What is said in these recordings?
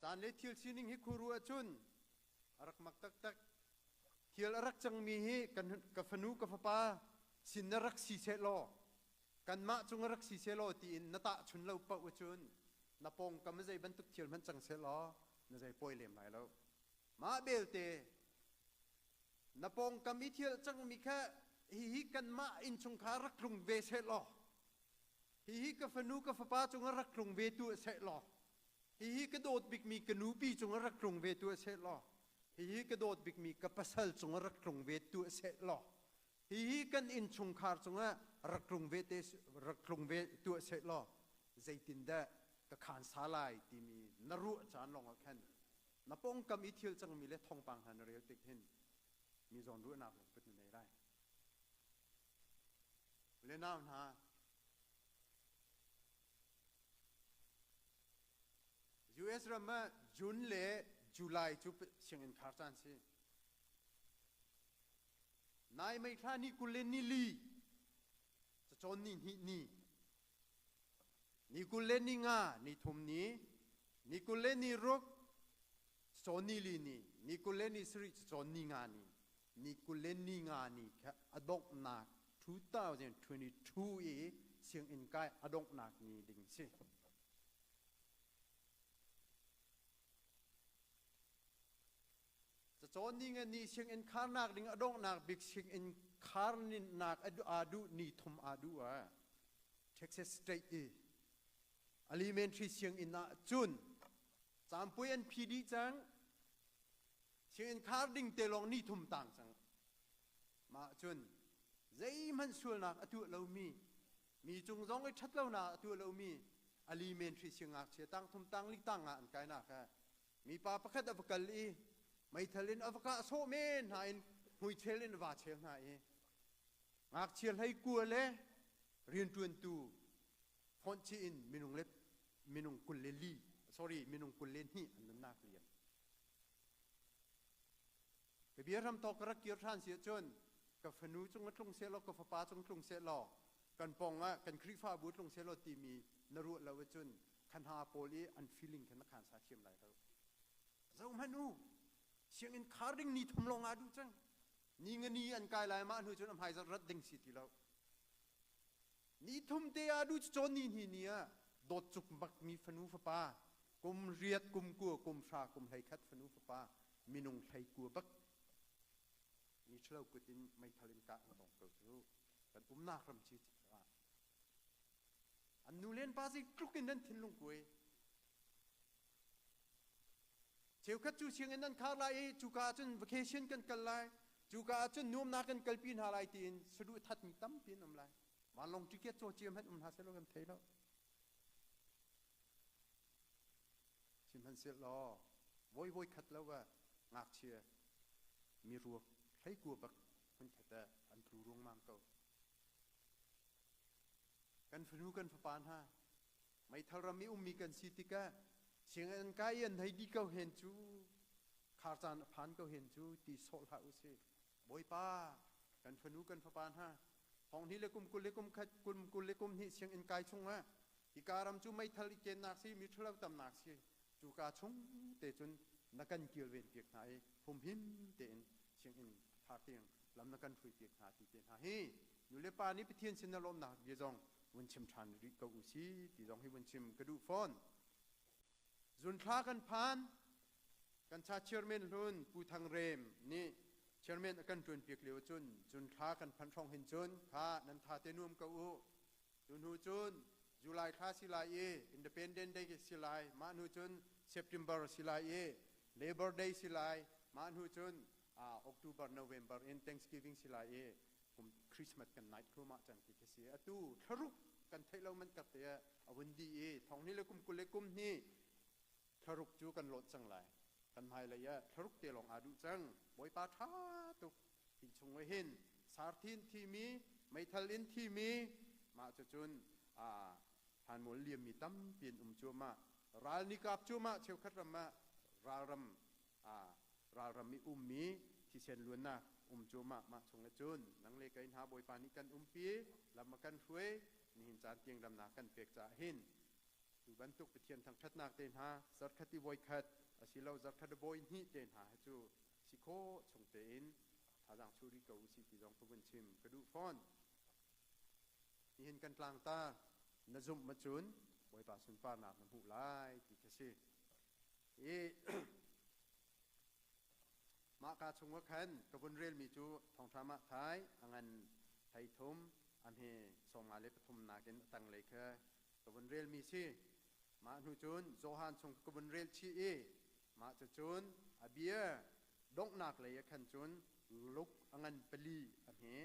Caan le thil sining hi khuru ahcun a rak mak taktak. Thil a rak cangmi hi ka fanu ka fapa sin na rak si seh law kanmah cung a rak si seh law tiin na tahchun lo paoh ahcun na pawngkam zei bantuk thil hmanh cang seh law na zei pawi lem lai lo. Mah belte na pawngkam i thil cangmi kha hihi kanmah innchungkhar rak tlung ve seh law hihi ka fanu ka fapa cungah rak tlung ve tu seh law hihi ka dawt bikmi ka nupi cungah rak tlung ve tu seh law hihi ka dawt bikmi ka pasal cungah rak tlung ve tu seh law hihi kan innchungkhar cungah rak tlung ve te rak tlung ve tu seh law zeitindah ka khaan sa lai timi na ruah caan lawngah khan na pawngkam i thil cangmi le thawngpang hna na rel tik hin mi zawn ruahnak lungput na nei lai. Le nau hna, US ram ah June le July cu sianginn khar caan si. Nai mei thla ni 20 le ni li cacawn ni hnih ni Ni 25 ni thum ni, ni 26 cawn ni li ni, ni 27 cawn ni nga ni, ni 25 ni kha a donghnak 2022 i sianginn kai a donghnak ni ding si. Cacawn ni nga ni sianginn kharnak ding a donghnak bik sianginn kharnak aa duh ni thum aa duh ah Texas State i elementary sianginn ah cun campui an phi dih cang. Sianginn khar ding te lawng ni thum tang cang. Mah cun zeihmanh sualnak a tuah lomi, mi cung zong i ṭhat lonak a tuah lomi elementary siangngakchia tang thum tang li tang ah an kainak ah mipa pakhat a va kal i meithal in a va kah sawh men hna in hmuichel in a va chel hna i ngakchia hlei kua le rianṭuantu fonh chih in minung le minung 24, sorry, minung 22 an nunnak liam. Ka bia ram tawk ka rak kir ṭhan si ahcun ka fanu cung a tlung seh law ka fapa cung tlung seh law kan pong ah kan Khrihfabu tlung seh law timi na ruah lo ahcun kha hna pawl i an feeling kha na khan sa thiam lai lo. Zohhmanh u, sianginn khar ding ni thum lawng aa duh cang. Ni nga ni an kai lai mah hnu cun a hmaizarh rat ding si ti lo. Ni thum te ah duh cawn ni hni ni ah dawt cuk bak mi fanu fapa kum riat kum kua kum hra kum hlei khat fanu fapa minung hlei kua bak mi ṭhalo kut in meithal in kah an tong ko cu kan umnak ram ci ah an nu len pa zeitluk in nan thinlung kuai. Cheukhat cu sianginn an khar lai i cuka ah cun vacation kan kal lai, cuka ah cun nuamnak kan kalpi hna lai tiin saduh thatmi tampi an um lai. Vanlawng ticket caw cia hmanh um hna sehlaw kan thei lo. Sihmanhsehlaw voi voi khat lo ah ngakchia mi ruak hleikua bak hmunkhat ah an tlu ruangmang ko. Kan fanu kan fapa hna meithal ram i ummi kan si tikah sianginn kai i an hei dih ko hen cu, khar caan a phan ko hen cu ti sawh hlah u sih. Bawipa, kan fanu kan fapa hna thong hnih le kum 20 le kum khat kum 20 le kum hnih sianginn kai chungah hika ram cu meithal i kennak si, mi ṭhalo tamnak si, cuka chung te cun na kan kilven piak hna i humhim tein sianginn thar tiang lam na kan hruai piak hna ti te hna hi nulepa nih Pathian sin na lawmnak bia zong vun chim ṭhan rih ko u si ti zong hi vun chim ka duh fawn. Zunthla kan phan. Kan cha chairman hlun Pu Thang Rem nih chairman a kan ṭuan piak lio cun zunthla kan phanh hrawng hin cun kha nan tha te nuam ko u. Cu hnu cun July thla si lai i Independent Day si lai, mah hnu cun September si lai i Labor Day si lai, mah hnu cun October, November in Thanksgiving si lai i kum Christmas kan night thluahmah cang ti khi si. Atu thlaruk kan theih lo man kar te ah a vun dih i thong hnih le kum 20 le kum hnih thlaruk cu kan lawt cang lai. Kan hmailei ah thlaruk te lawng aa duh cang. Bawipa ṭha tuk. Hi chung ah hin sarthin thimi, meithal in thimi, mah cucun hlanmual liammi tampi an um cuahmah. Ral nih kap cuahmah cheukhat ram ah ralram ralram i ummi thisen luannak um cuahmah. Mah chung ah cun nang le kei hna Bawipa nih kan umpi, lam a kan hruai, nihin caan tiang damnak kan pek caah hin. Tu bantuk Pathian thangṭhatnak te hna zarkhat i voikhat asilo zarkhat i voi hnih te hna hi cu si khawh chung tein thazaang chuh rih ko usih ti zong ka vun chim ka duh fawn. Nihin kan tlangtar na zumh macun Bawipa sunparnak na hmuh lai ti kha si. I mah ka chungah khan ka vun relmi cu thawngṭha mah thai a ngan 33 a hme 53 nakin a tanglei kha ka vun relmi si. Mah hnu cun Johan chung ka vun rel chih i mah cucun a bia donghnak lei ah khan cun luk a ngan pali a hme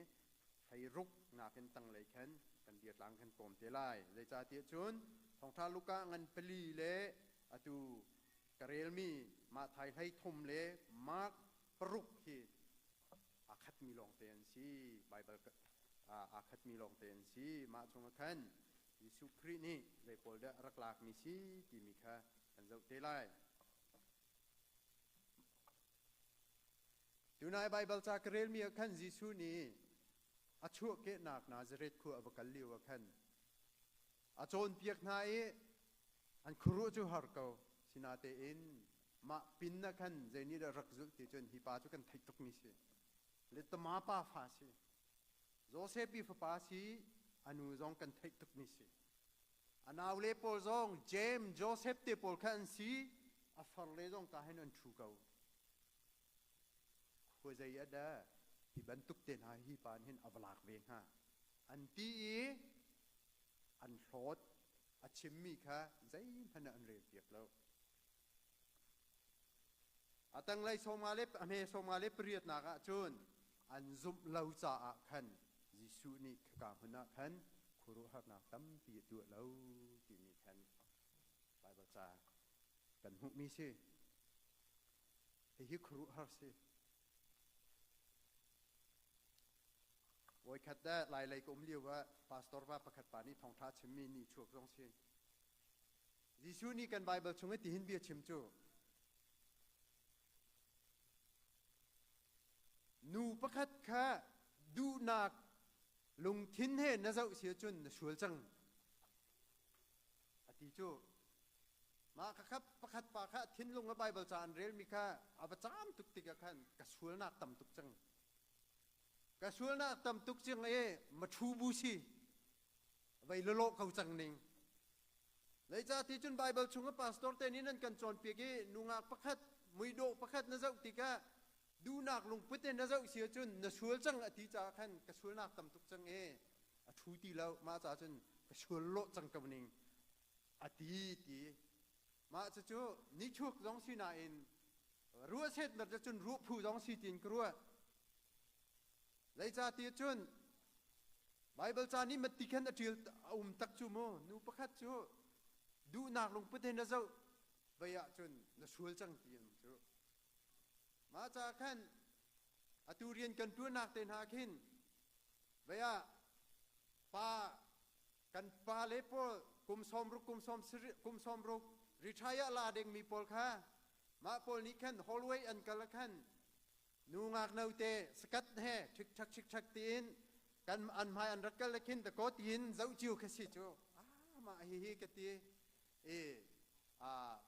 16 nakin tanglei khan kan biatlang kan kawm te lai. Zeicahtiah cun Thawngṭha Luka ngan pali le atu ka relmi Matthai 33 le Mark paruk hi aa khatmi lawngte an si. Baibal aa khatmi lawngte an si. Mah chungah khan Jesuh Khrih nih zei pawl dah a rak lakmi si timi kha kan zoh te lai. Tunai Baibal ca ka relmi ah khan Jesuh nih a chuahkehnak Nazareth khua a va kal lio ah khan a cawnpiak hna i an khuaruah cu har ko. Sinatein mah pin ah khan zei nih dah rak zulh ti cun hi pa cu kan theih tukmi si. Letama pa fa si. Josef i fapa si, a nu zong kan theih tukmi si. A naule pawl zong Jeim, Josef te pawl kha an si, a farle zong ka hin an ṭhu ko. Khuazei ah dah hi bantuk te hna hi pa nih hin a va lak ve hnga? An ti i an hlawt. A chimmi kha zeihmanh ah an relpiak lo. A tanglei sawmnga le a hme sawmnga le pariatnak ah cun an zumh lo caah khan Jesuh nih khika hmun ah khan khuaruahharnak tampi a tuah lo timi khan Baibal ca kan hmuhmi si. Hihi khuaruahhar si. Voikhat dah Lailei ka um lio ah pastor pa pakhat pa nih thawngṭha chimmi ni chuak zong si. Jesuh nih kan Baibal chung i tihin bia chim cu nu pakhat kha duhnak lungthin he na zoh si ahcun na sual cang a ti cu. Mah kha pakhat pa kha thinlung a Baibal ca an relmi kha a va caam tuk tikah khan ka sualnak tam tuk cang. Ka sualnak tam tuk cing i ma ṭhu bu si vei lawlaw ko cang ning. Zeicahti cun Baibal chung a pastor te nih nan kan cawnpiak i nungak pakhat muidawh pakhat na zoh tikah duhnak lungput in na zoh si ahcun na sual cang a ti caah khan ka sualnak tam tuk cang i a ṭhu ti lo mah caah cun ka sual lawh cang ko ning a ti ti mah cucu nichuak zong si nain ruah set mer cun ruah phu zong si tiin ka ruah. Zeicahtiah cun Baibal ca nih matti khan a ṭial a um tak cu mu. Nu pakhat cu duhnak lungput he na zoh vei ahcun na sual cang ti an cu. Mah caah khan atu rian kan ṭuannak te hna khin vei ah pa kan pale pawl kum 60 kum 60 retire la dingmi pawl kha mah pawl nih khan hallway an kal ah khan nu ngakno te sakat he ṭhikṭhak ṭhikṭhak tiin kan an hmai an rak kal le khin dakaw tiin zoh cio kha si cu ah mah hihi ka ti i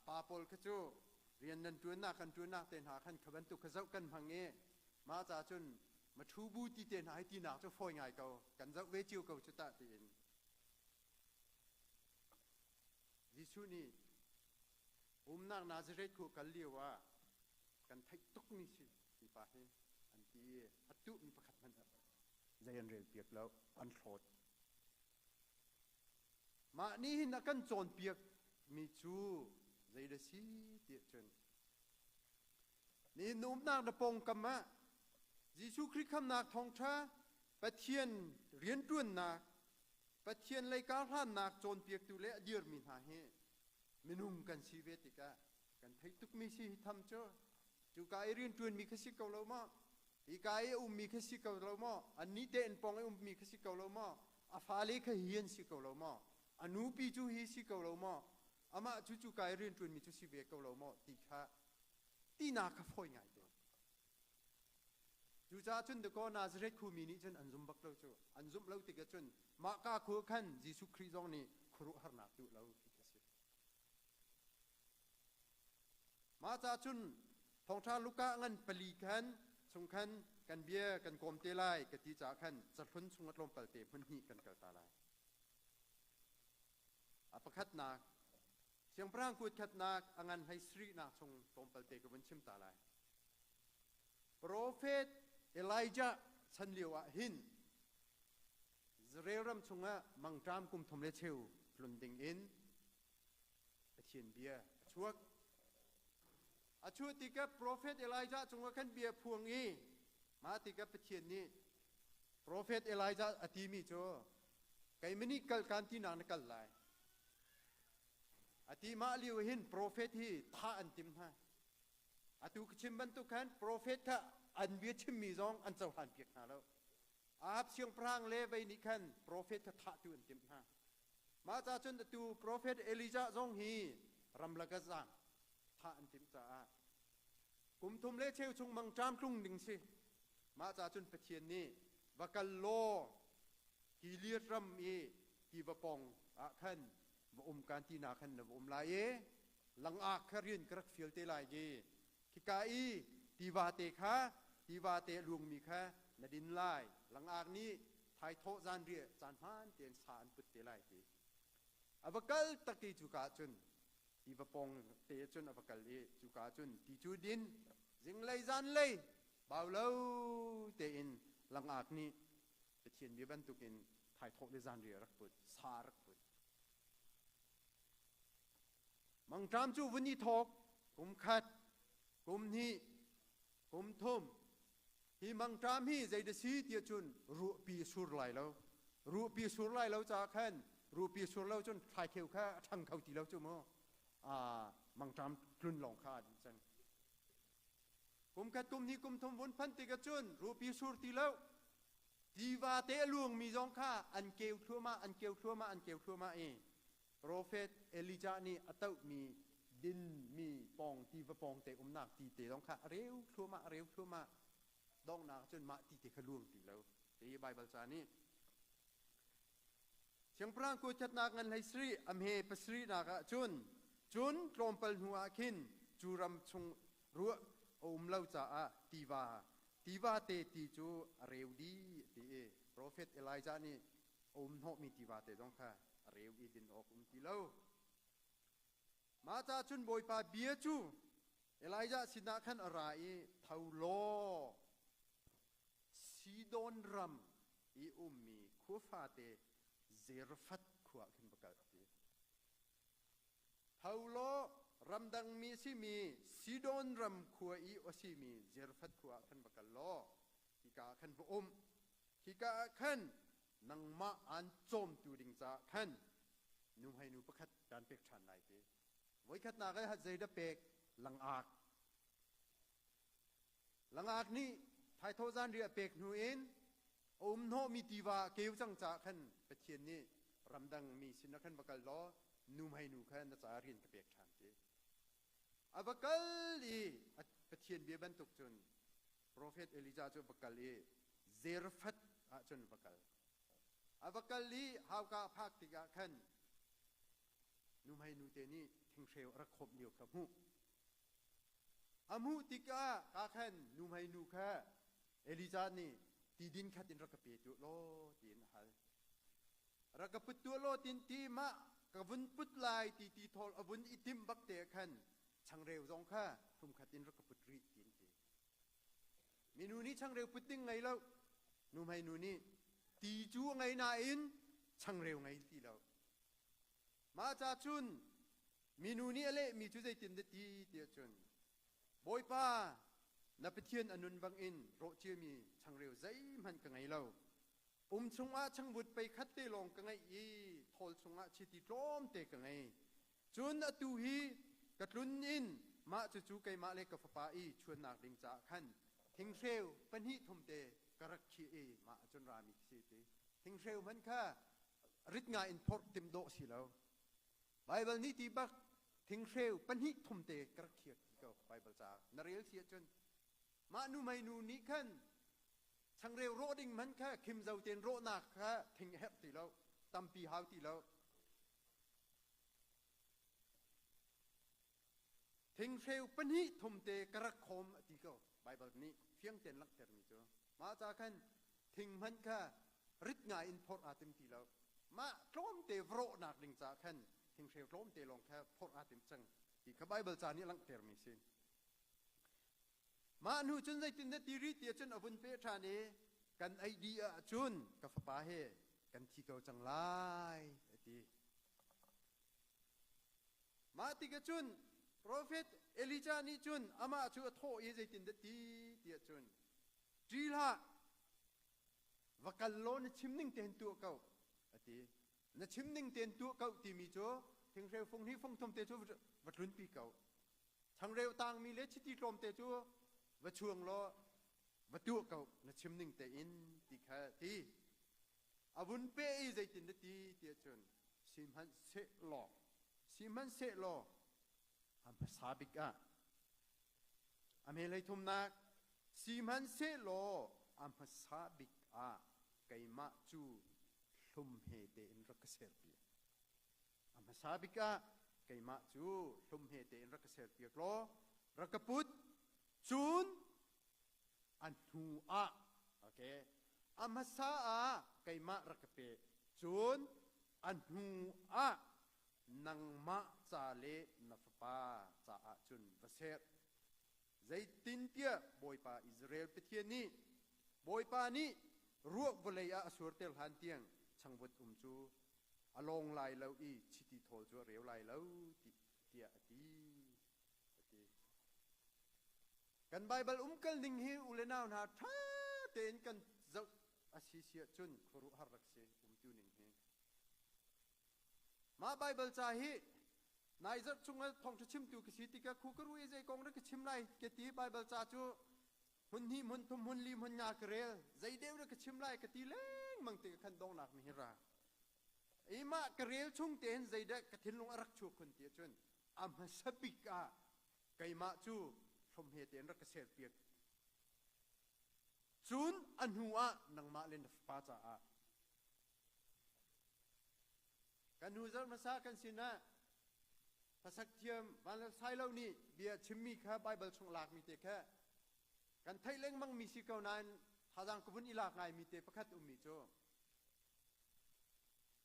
pa pawl kha cu rian nan ṭuannak kan ṭuannak te hna khan kha bantuk kha zoh kan hmang i mah ca cun ma ṭhu bu ti te hna hi tinak cu fawi ngai ko kan zoh ve cio ko cu tah tiin Jesuh nih umnak Nazareth khua kal lio ah kan theih tukmi si ti pa hi an ti i a tuhmi pakhat hmanh zei an relpiak lo an hlawt. Mah nih hin a kan cawnpiak mi cu zei dah si tiah cun nihin na umnak na pawngkam ah Jesuh Khrih khamnak thawngṭha Pathian rianṭuannak Pathian lei karhlannak cawnpiaktu le a dirmi hna hi minung kan si ve tikah kan theih tukmi si hi tham cu cuka i rianṭuanmi kha si ko lo maw hika i a ummi kha si ko lo maw annih te in pawng i ummi kha si ko lo maw a fale kha hi an si ko lo maw a nupi cu hi si ko lo maw amah cu cuka i rianṭuanmi cu si ve ko lo maw ti kha tinak kha fawi ngai te. Cucaah cun dakaw Nazareth khuami nih cun an zum bak lo cu. An zumh lo tikah cun mahka khua khan Jesuh Khrih zong nih khuaruahharnak duh lo ti kha si. Mah ca cun thawngṭha Luka ngan pali khan chung khan kan bia kan kawm te lai ka ti caah khan cahlun chung a tlawmpal te hmun hnih kan kal ta lai. A pakhatnak, Siangpahrang kut khatnak a ngan hlei sarihnak chung tlawmpal te ka vun chim ta lai. Profet Elijah chan lio ah hin Israel ram chungah mangṭam kum thum le cheu tlun ding in Pathian bia a chuak. A chuah tikah profet Elijah cungah khan bia phuang i mah tikah Pathian nih profet Elijah a timi cu keimah nih kal kaan tinak na kal lai. A ti mah lio hin profet hi thah an tim hna. Atu ka chim bantuk khan profet kha an bia chimmi zong an cohlan piak hna lo. Ahab siangpahrang le vei nih khan profet kha thahtu an timh hna. Mah ca cun atu profet Elijah zong hi ramlak a zaam thah an timh caah kum thum le cheu chung mangṭam tlung ding si. Mah ca cun Pathian nih va kal law Gilead ram i tiva pawng ah khan va um kan ti na khan na va um lai i langak kha rian ka rak fial te lai i khika i tiva te kha tiva te a luangmi kha na din lai langak nih thaithawh zanriah caan hmaan tein sa an put te lai ti a va kal tak i cuka ah cun tiva pawng te cun a va kal i cuka ah cun ti cu din zinglei zanlei bau lo tein langak nih Pathian bia bantukin thaithawh le zanriah rak put sa rak put Mangṭam cu vun i thawk kum khat, kum hnih, kum thum. Hi mangṭam hi zei dah si tiah cun ruahpi a sur lai lo. Ruahpi a sur lai lo caah khan ruahpi a sur lo cun thlaikheu kha a ṭhang kho ti lo cu mu. Mangṭam tlun lawng kha aa dih cang. Kum khat, kum hnih, kum thum vun phanh tikah cun ruahpi sur ti lo. Tiva te a luangmi zong kha an keu thluahmah, an keu thluahmah, an keu thluahmah i Profet Elijah nih a tohmi dinmi pawng tiva pawng te umnak ti te zong kha a reu thluahmah, a reu thluahmah. Donghnak cun mah ti te kha luang ti lo. Ti Baibal ca nih Siangpahrang kuathatnak ngan hlei sarih a hme pasarihnak ah cun cun tlawmpal hnu ah khin cu ram chung ruah a um lo caah tiva tiva te ti cu a reu dih ti i profet Elijah nih a um hnawhmi tiva te zong kha a reu i din awk um ti lo. Mah ca cun Bawipa bia cu Elijah sinah khan a ra i tho law Sidon ram i ummi khua fate Zarephath khua ah khin va kal a ti. Tho law ramdangmi a simi Sidon ram khua i a simi Zarephath khua ah khan va kal law hika ah khan va um. Hika ah khan nangmah aan cawmtu ding caah khan nuhmeinu pakhat kaan pek ṭhan lai ti. Voikhatnak ah zeidah pek? Langak. Langak nih thaithawh zanriah pek hnu in a um hnawhmi tiva a keu cang caah khan Pathian nih ramdang mi sinah khan va kal law nuhmeinu kha na caah rian ka pek ṭhan ti. A va kal i Pathian bia bantuk cun profet Elijah cu va kal i Zarephath ah cun va kal. A va kal i hauka a phak tikah khan nuhmeinu te nih thinghreu a rak khawmh lio kha hmuh. A hmuh tikah ka khan nuhmeinu kha Elijah nih ti din khat in rak ka pe tuah law tiin a hal. Rak ka put tuah law tin ti mah ka vun put lai ti ti thawl a vun i timh bak te khan changreu zong kha hlum khat in rak ka put rih tiin ti. Minu nih changreu put ding ngei lo. Nuhmeinu nih ti cu a ngei nain changreu ngei ti lo. Mah ca cun minu nih a lehmi cu zeitin dah ti tiah cun Bawipa na Pathian a nun bangin rawh ciami changreu zeihmanh ka ngei lo. Um chungah changvut pei khat te lawng ka ngeih i thawl chungah chiti tlawmte ka ngei. Cun atu hi ka tlun in mah cucu keimah le ka fapa i chuannak ding caah khan thinghreu pahnih thum te ka rak khih i mah ahcun rami ka si ti. Thinghreu hmanh kha rit ngai in phorh tim dawh si lo. Baibal nih ti bak thinghreu pahnih thum te ka rak khiak ti ko Baibal caah na rel si ahcun mah nu mei nu nih khan changreu rawh ding hmanh kha khim zo tein rawhnak kha thing a herh ti lo tampi hau ti lo. Thinghreu pahnih thum te ka rak khawm a ti ko. Baibal nih fiang tein langhtermi cu mah ca khan thing hmanh kha rit ngai in phorh aa tim ti lo. Mah tlawmte varawhnak ding caah khan thinghreu tlawmte lawng kha phorh aa tim cang ti kha Baibal ca nih a langhtermi a si. Mah hnu cun zeitindah ti rih ti ahcun a vun peh ṭhan i kan ei dih ahcun ka fapa he kan thi ko cang lai a ti. Mah tikah cun profet Elijah nih cun amah cu a thawh i zeitindah ti tiah cun ṭih hlah, va kal law na chim ning tein tuah ko a ti. Na chim ning tein tuah ko timi cu thinghreu fung hnih fung thum te cu va tlunpi ko. Changreu tangmi le chiti tlawmte cu va chuang law va tuah ko na chim ning tein ti kha ti. A vun peh i zeitin na ti tiah cun sihmanhsehlaw sihmanhsehlaw a hmasa bik ah a hmelei thumnak sihmanhsehlaw a hmasa bik ah keimah cu hlum he tein rak ka serpiak. A hmasa bik ah keimah cu hlum he tein rak ka serpiak law rak ka put cun a hnu ah okay a hmasa ah keimah rak ka pe cun a hnu ah nangmah ca le na fapa caah cun va ser zeitintiah Bawipa Israel Pathian nih Bawipa nih ruah vawlei ah a surter hlan tiang changvut um cu a lawng lai lo i chiti thawl cu a reu lai lo tiah a ti. A ti. Kan Baibal umkal ning hi u le nau hna ṭha tein kan zoh a si si ahcun khuaruahhar rak si umtu ning hi. Mah Baibal ca hi nai zarh chungah thawngṭha chimtu ka si tikah khu ka ru i zei kong rak ka chim lai ka ti Baibal ca cu hmun hnih hmun thum hmun li hmun nga ka rel zei deuh rak ka chim lai ka ti lengmang ti ka khan donghnak mi hi ra. I mah ka rel chung tein zeidah ka thinlung a rak chuak khun ti ahcun a hmasa bik ah keimah cu hlawmhe tein rak ka serpiak. Cun a hnu ah nangmah le na fapa caah kan hnu zarh hmasa kan sinah hlasak thiam Vanlal Sailo nih bia chimmi kha Baibal chung lakmi te kha kan theih lengmangmi si ko nain thazaang ka vun i lak ngaimi te pakhat ummi cu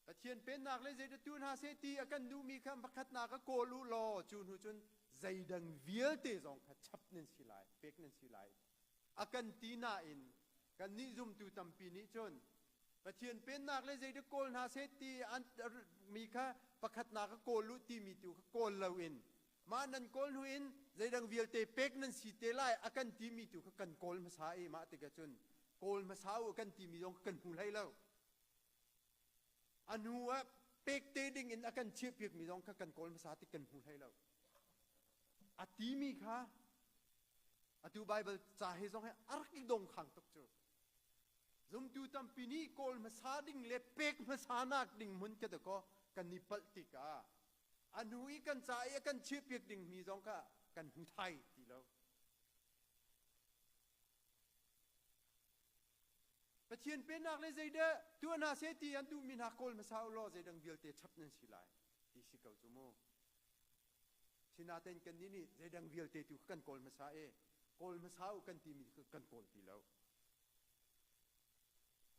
Pathian pennak le zeidah tu hna seh ti a kan duhmi kha pakhatnak a kawl u law cu hnu cun zeidang vialte zong kha chap nan si lai, pek nan si lai. A kan ti nain kannih zumtu tampi nih cun Pathian pennak le zeidah kawl hna seh ti an mi kha pakhatnak a kawl u timi tu kha kawl loin mah nan kawl hnu in zeidang vialte pek nan si te lai a kan timi tu kha kan kawl hmasa i mah tikah cun kawl hmasa u kan timi zong kan hmu hlei lo. A hnu ah pek te ding in a kan chiahpiakmi zong kha kan kawl hmasa ti kan hmu hlei lo. A timi kha atu Baibal ca he zong he a rak i dongkhang tuk cu. Zumtu tampi nih kawl hmasa ding le pek hmasa nak ding hmun ka dakaw kan i palh tikah a hnu i kan ca i a kan chiahpiak dingmi zong kha kan hmu thai ti lo. Pathian pennak le zeidah tuah hna seh ti an duhmi hna kawl hmasa u law zeidang vialte chap nan si lai ti si ko cu mu. Sinain kannih nih zeidang vialte tu kan kawl hmasa i kawl hmasa u kan timi kan kawl ti lo.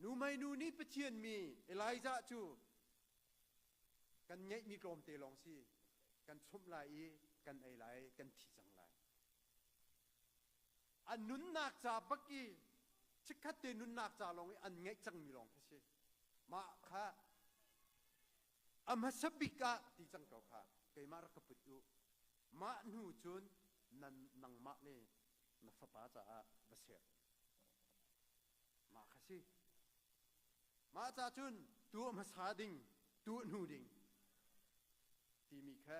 Numei nu nih Pathian mi Elijah cu kan ngeihmi tlawmte lawng si kan chumh lai i kan ei lai kan thi cang lai. A nunnak ca bak i chikkhat te nunnak ca lawng i an ngeih cangmi lawng kha si. Mah kha a hmasa bik ah ti cang ko kha keimah rak ka put u. Mah hnu cun nan nangmah le na fapa caah va ser. Mah kha si. Mah ca cun tuah hmasa ding, tuah hnu ding timi kha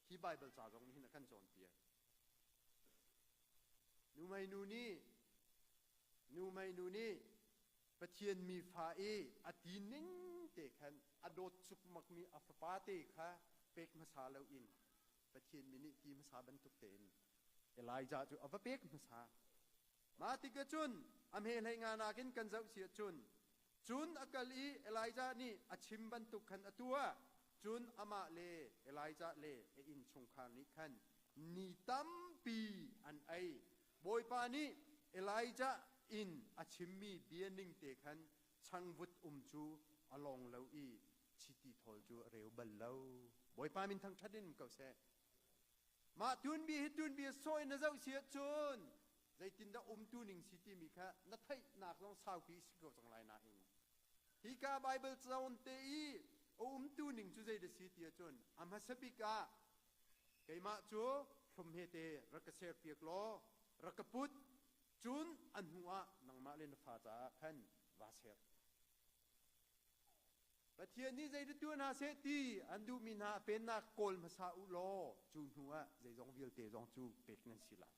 hi Baibal ca zong nih hin a kan cawnpiak. Nuhmeinu nih nuhmeinu nih Pathian mi fa i a ti ning te khan a dawt cukmakmi a fapa te kha pek hmasa loin Pathian mi nih ti hmasa bantuk tein Elijah cu a va pek hmasa. Mah tikah cun a hme hlei nga nakin kan zoh si ahcun cun a kal i Elijah nih a chim bantuk khan a tuah. Cun amah le Elijah le a innchungkhar nih khan ni tampi an ei. Bawipa nih Elijah in a chimmi bia ning te khan changvut um cu a lawng lo i chiti thawl cu a reu bal lo. Bawipa min thangṭhat in um ko seh. Mah tunbi hi tunbi sawi na zoh si ahcun zeitindah umtu ning si timi kha na theihnak zong saupi si ko cang lai nain hika Bible cawn te i a umtu ning cu zei dah si ti ahcun a hmasa bik ah keimah cu hlum he te rak ka ser piak law rak ka put cun a hnu ah nangmah le na fa caah khan vaa ser. Pathian nih zei tuah hna seh ti an duhmi hna pennak kawl hmasa u law cu hnu ah zeizong vialte zong cu pek nan si lai.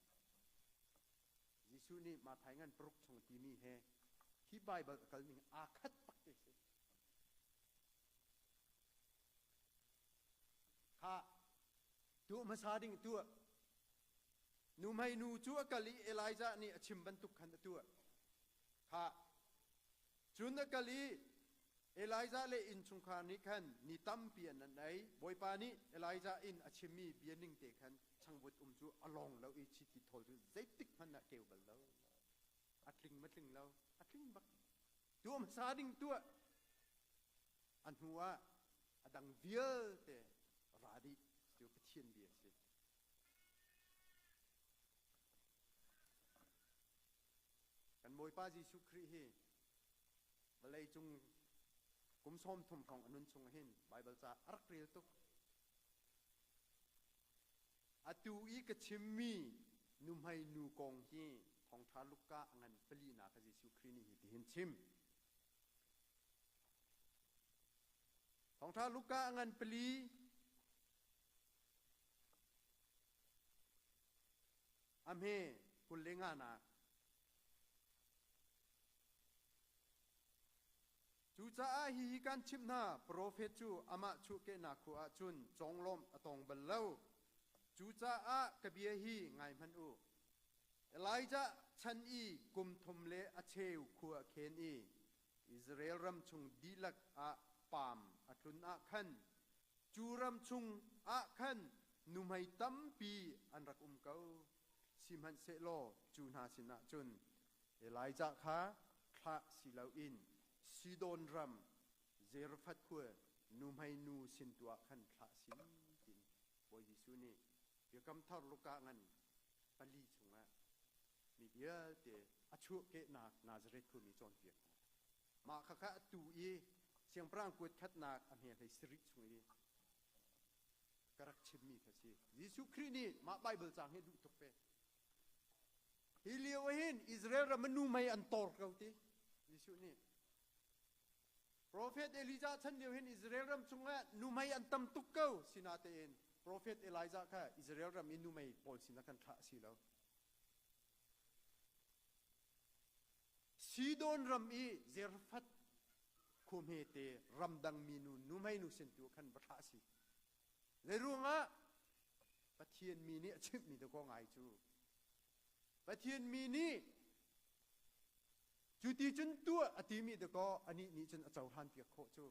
Jesuh nih Matthai ngan paruk chung timi he hi Baibal a kal ning aa khat bak te si. Kha tuah hmasa ding tuah. Nuhmei nu cu a kal i Elijah nih a chim bantuk khan a tuah. Kha Cun a kal i Elijah le innchungkhar nih khan ni tampi an an ei. Bawipa nih Elijah in a chimmi bia ning te khan changvut um cu a lawng lo i chiti thawl cu zeitik hmanh ah keu bal lo. A tling ma tling lo, a tling bak. Tuah hmasa ding tuah. A hnu ah a dang vialte ra dih cu Pathian bia a si. Kan Bawipa Jesuh Khrih hi vawlei cung kum 30 hrawng a nun chung hin Baibal ca a rak rel tuk. Atu i ka chimmi nuhmei nu kong hi Thawngṭha Luka a ngan palinak a Jesuh Khrih nih hi tihin chim. Thawngṭha Luka a ngan pali A hme 25 nak. Cucaah hihi kan chimh hna, profet cu amah chuahkehnak khua ah cun conglawmh a tong bal lo. Cucaah ka bia hi ngai hmanh u. Elijah chan i kum thum le a cheu khua a khen i Israel ram chung dihlak ah paam a tlun ah khan Cu ram chung ah khan nuhmei tampi an rak um ko. Sihmanhsehlaw cu hna sinah cun Elijah kha thlah si loin Sidon ram Zarephath khua nuhmei nu sin tu ah khan thlah si tiin Bawi Jesuh nih Biakam Thar Luka ngan pali chungah mi vialte a chuahkehnak Nazareth khuami cawnpiak hna. Mah khakha atu i siangpahrang kuat khatnak a hme hlei sarih chung i ka rak chimmi kha si. Jesuh Khrih nih mah Baibal caang hi duh tuk ve. Hi lio ah hin Israel ram nu mei an tor ko ti. Jesuh nih Profet Elijah chan lio hin Israel ram chungah numei an tam tuk ko sinatein Profet Elijah kha Israel ram i numei pawl sinah kan thlah si lo. Sidon ram i Zarephath khua hmete ramdang minu nuhmeinu sin tu khan va thlah a si. Zeiruangah Pathian mi nih a chimhmi dakaw ngai cu Pathian mi nih cu ti cun tuah a timi dakaw anih nih cun a cohlan piak khawh cu.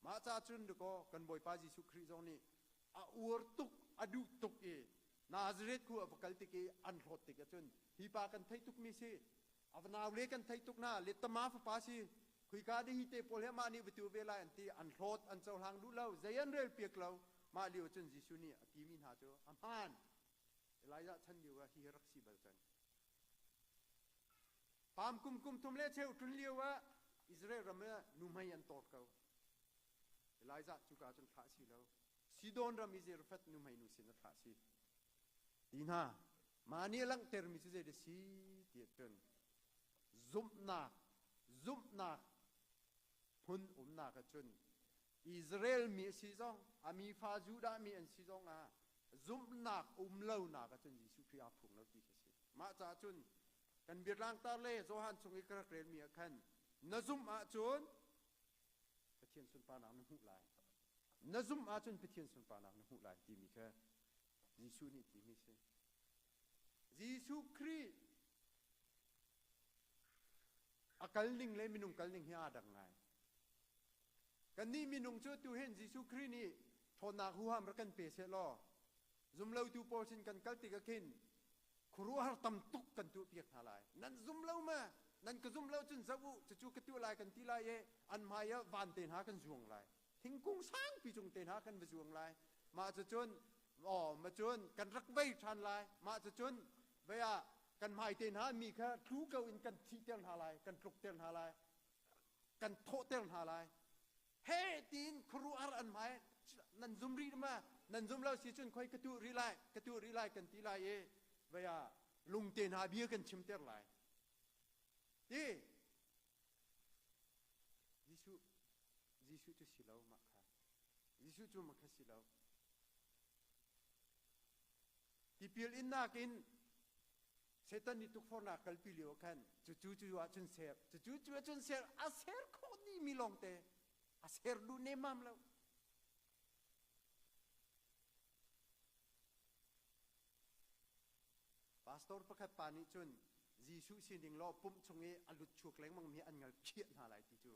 Mah ca cun dakaw kan Bawipa Jesuh Khrih zong nih a uar tuk a duh tuk i Nazareth khu a va kal tik i an hlawt tik ahcun hi pa kan theih tukmi si a va naule kan theih tuk na lettama fapa si khuika de hi te pawl he mah nih va tu ve lai an ti an hlawt an cohlang duh lo zei an rel piak lo mah lio cun Jesuh nih a timi hna cu a hmaan Elijah chan lio ah hi rak si bal cang Pam kum kum thum le cheu tlun lio ah Israel ram ah nuhmei an tor ko Elijah cuka cun thlah si lo Sidon ram i Zarephath nuhmei nu sin a thlah si. Ti hna, mah nih a langhtermi cu zei si ti ahcun zumhnak zumhnak hmun umnak ahcun Israel mi a si zong a mi fa Judah mi an si zong ah zumhnak um lonak ahcun Jesuh Khrih aa phung lo ti khi si. Mah caah cun kan biatlangtar le Johan chung i ka rak relmi ah khan na zumh ahcun Pathian sunparnak na hmuh lai. Na zumh ahcun Pathian sunparnak na hmuh lai timi kha Jesuh nih timi si. Jesuh Khrih a kalning le minung kalning hi aa dang ngai. Kannih minung cu tu hin Jesuh Khrih nih ṭhawnnak huham rak kan pe seh law. Zumlotu pawl sin kan kal tikah khin khuaruahhar tam tuk kan tuahpiak hna lai. Nan zum lo ma? Nan ka zum lo cun zoh u, cucu ka tuah lai kan ti lai i an hmai ah van te hna kan zuang lai. Thingkung sangpi cung te hna kan va zuang lai. Mah cucun aw ma cun kan rak vei ṭhan lai. Mah cucun vei ah kan hmai te hna mi kha tlu ko in kan thihter hna lai, kan tlukter hna lai, kan thawhter hna lai. He tiin khuaruahhar an hmai nan zum rih ma? Nan zum lo si cun khoi ka tuh rih lai, ka tuh rih lai kan ti lai i vei ah lungte hna bia kan chimter lai. Ti Jesuh Jesuh cu si lo mah kha. Jesuh cu mah kha si lo. Tipil innak in Satan nih tukforhnak kalpi lio khan cucu cu ahcun ser, cucu cu ahcun ser, a ser khawh dihmi lawngte a ser duh nemmam lo. Pastor pakhat pa nih cun Jesuh sining law pumh chung i a lut chuak lengmang mi an ngal khiah hna lai ti cu.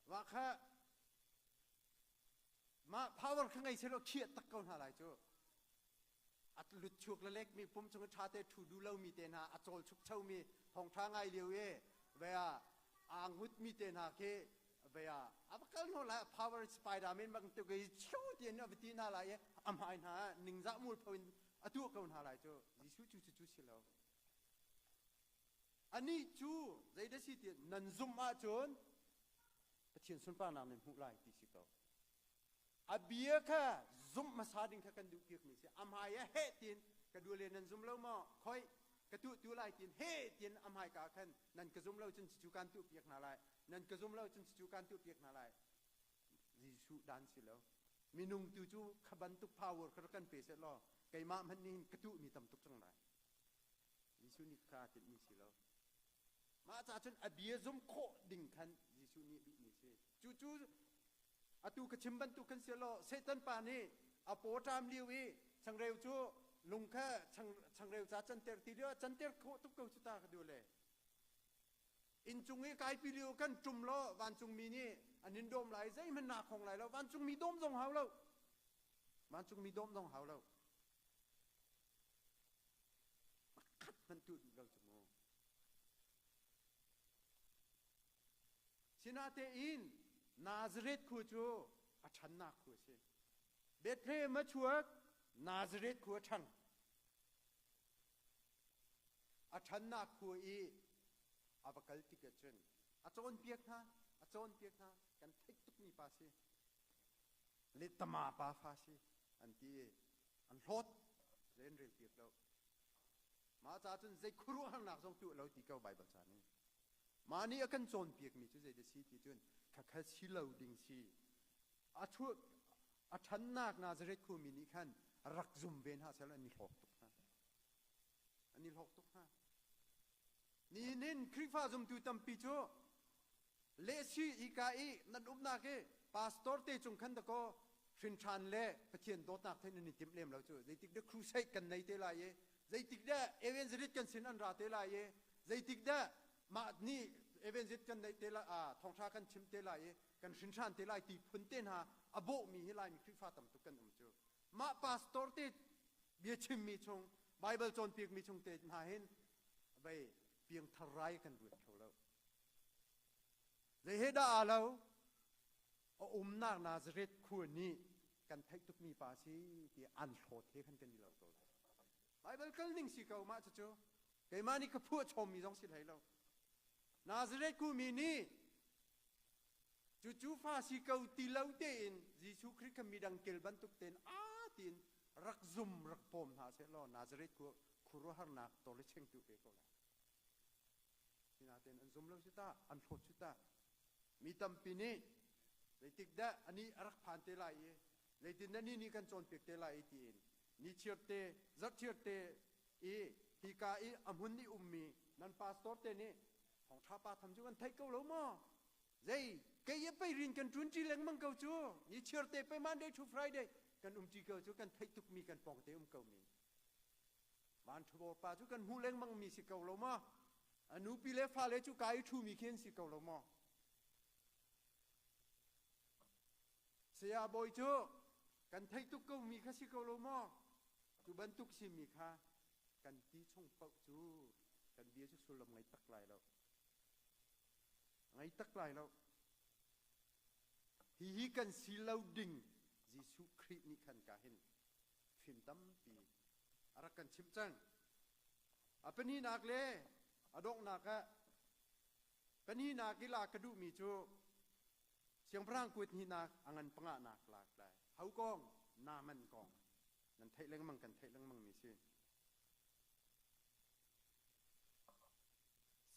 Mah kha mah power kha ngei selaw khiah tak ko hna lai cu. A lut chuak le lek mi pum chung i ṭha te ṭhu duh lomi te hna a cawl chukcho mi thawngṭha ngai lio i ve ah aa ngut mi te hna khi ve ah a va kal hnu lai power Spiderman bantuk i chiu tiin a va ti hna lai i a hmai hna ah ningzah mualpho in a tuah ko hna lai cu. Jesuh cu cucu si lo. Anih cu zeidah si ti nan zumh ahcun Pathian sunparnak nan hmuh lai ti si ko. A bia kha zumh hmasa ding kha kan duh piakmi si. A hmai ah heh tiin ka duale nan zum lo maw? Khoi ka tuh tu lai tiin heh tiin a hmaika khan nan ka zum lo cun cucu kan tuh piak hna lai. Nan ka zum lo cun cucu kan tuh piak hna lai. Jesuh dan si lo. Minung tu cu kha bantuk power kha rak kan pe seh law keimah hmanh nih hin ka tuhmi tam tuk cang lai. Jesuh nih kha aa tinhmi si lo. Mah caah cun a bia zum khawh ding khan Jesuh nih duhmi si. Cucu atu ka chim bantuk khan si law Satan pa nih a paw ṭam lio i changreu cu lung kha changreu ca canter ti lio ah canter khawh tuk ko cu ta ka duh le. Inncung i kaipi lio kan ṭum law vancungmi nih an in dawm lai zeihmanh naa khong lai lo vancungmi dawm zong hau lo vancungmi dawm zong hau lo Pakhat hmanh tuah duh lo cu mu. Sinatein Nazareth khua cu a ṭhannak khua a si. Bethlehem a chuak, Nazareth khua a ṭhang. A ṭhannak khua i a va kal tik ahcun a cawnpiak hna, a cawnpiak hna, kan theih tukmi pa si. Lettama pa fa si an ti i an hlawt zei an relpiak lo mah ca cun zei khuaruahharnak zong tuah lo ti ko Baibal ca nih mah nih a kan cawnpiakmi cu zei dah si ti cun khakha si lo ding si a chuah a ṭhannak Nazareth khuami nih khan rak zum ve hna seh an i hlawk tuk hna an i hlawk tuk hna nihin in Khrihfa zumtu tampi cu Lehsi hika i nan umnak hi pastor te cung khan dakaw hrinṭhan le Pathian dawtnak theih nan i timh lem lo cu. Zeitik dah crusade kan nei te lai i zeitik dah evangelist kan sin an ra te lai i zeitik dah mah nih evangelist kan neih te lai ah thawngṭha kan chim te lai i kan hrinṭhan te lai ti phun te hna a bawhmi hi Laimi Khrihfa tam tuk kan um cu. Mah pastor te bia chimmi chung Bible cawnpiakmi chung te hna hin vei piangthar rai kan ruat kho lo. Zei he dah aa lo? A umnak Nazareth khua nih kan theih tukmi pa si ti an hlawt he khan kan i lo ko lai. Baibal kal ning si ko mah cucu. Keimah nih ka phuah chommi zong si hlei lo. Nazareth khuami nih cucu fa si ko ti lo tein Jesuh Khrih kha midang kel bantuk tein aa tiin rak zum rak pawm hna seh law Nazareth khua khuaruahharnak tawle chengtu ve ko lai. Sinain an zum lo cu ta, an hlawt cu ta. Mi tampi nih zeitik dah anih a rak phan te lai i zeitin dah ni nih kan cawnpiak te lai i tiin nichiar te zarhchiar te i hika i a hmun i ummi nan pastor te nih thawngṭha pa tham cu kan theih ko lo maw? Zei kei i pei rin kan ṭun ṭi lengmang ko cu nichiar te pei Monday to Friday kan um ṭi ko cu kan theih tukmi kan pawng te um ko mi. Vanṭhabawr pa cu kan hmuh lengmangmi si ko lo maw? A nupi le fale cu ka i ṭhumi khi an si ko lo maw? Saya bawi cu kan theih tuk ko mi kha si ko lo maw? Cu bantuk simi kha kan ti chung paoh cu kan bia cu sullam ngei tak lai lo. Ngei tak lai lo. Hihi kan si lo ding Jesuh Khrih nih khan ka hin fim tampi a rak kan chimh cang. A pahnihnak le a donghnak ah pahnihnak i lak ka duhmi cu Siangpahrang kut hnihnak a ngan panganak lak lai. Ho kong? Naaman kong. Nan theih lengmang kan theih lengmang mi si.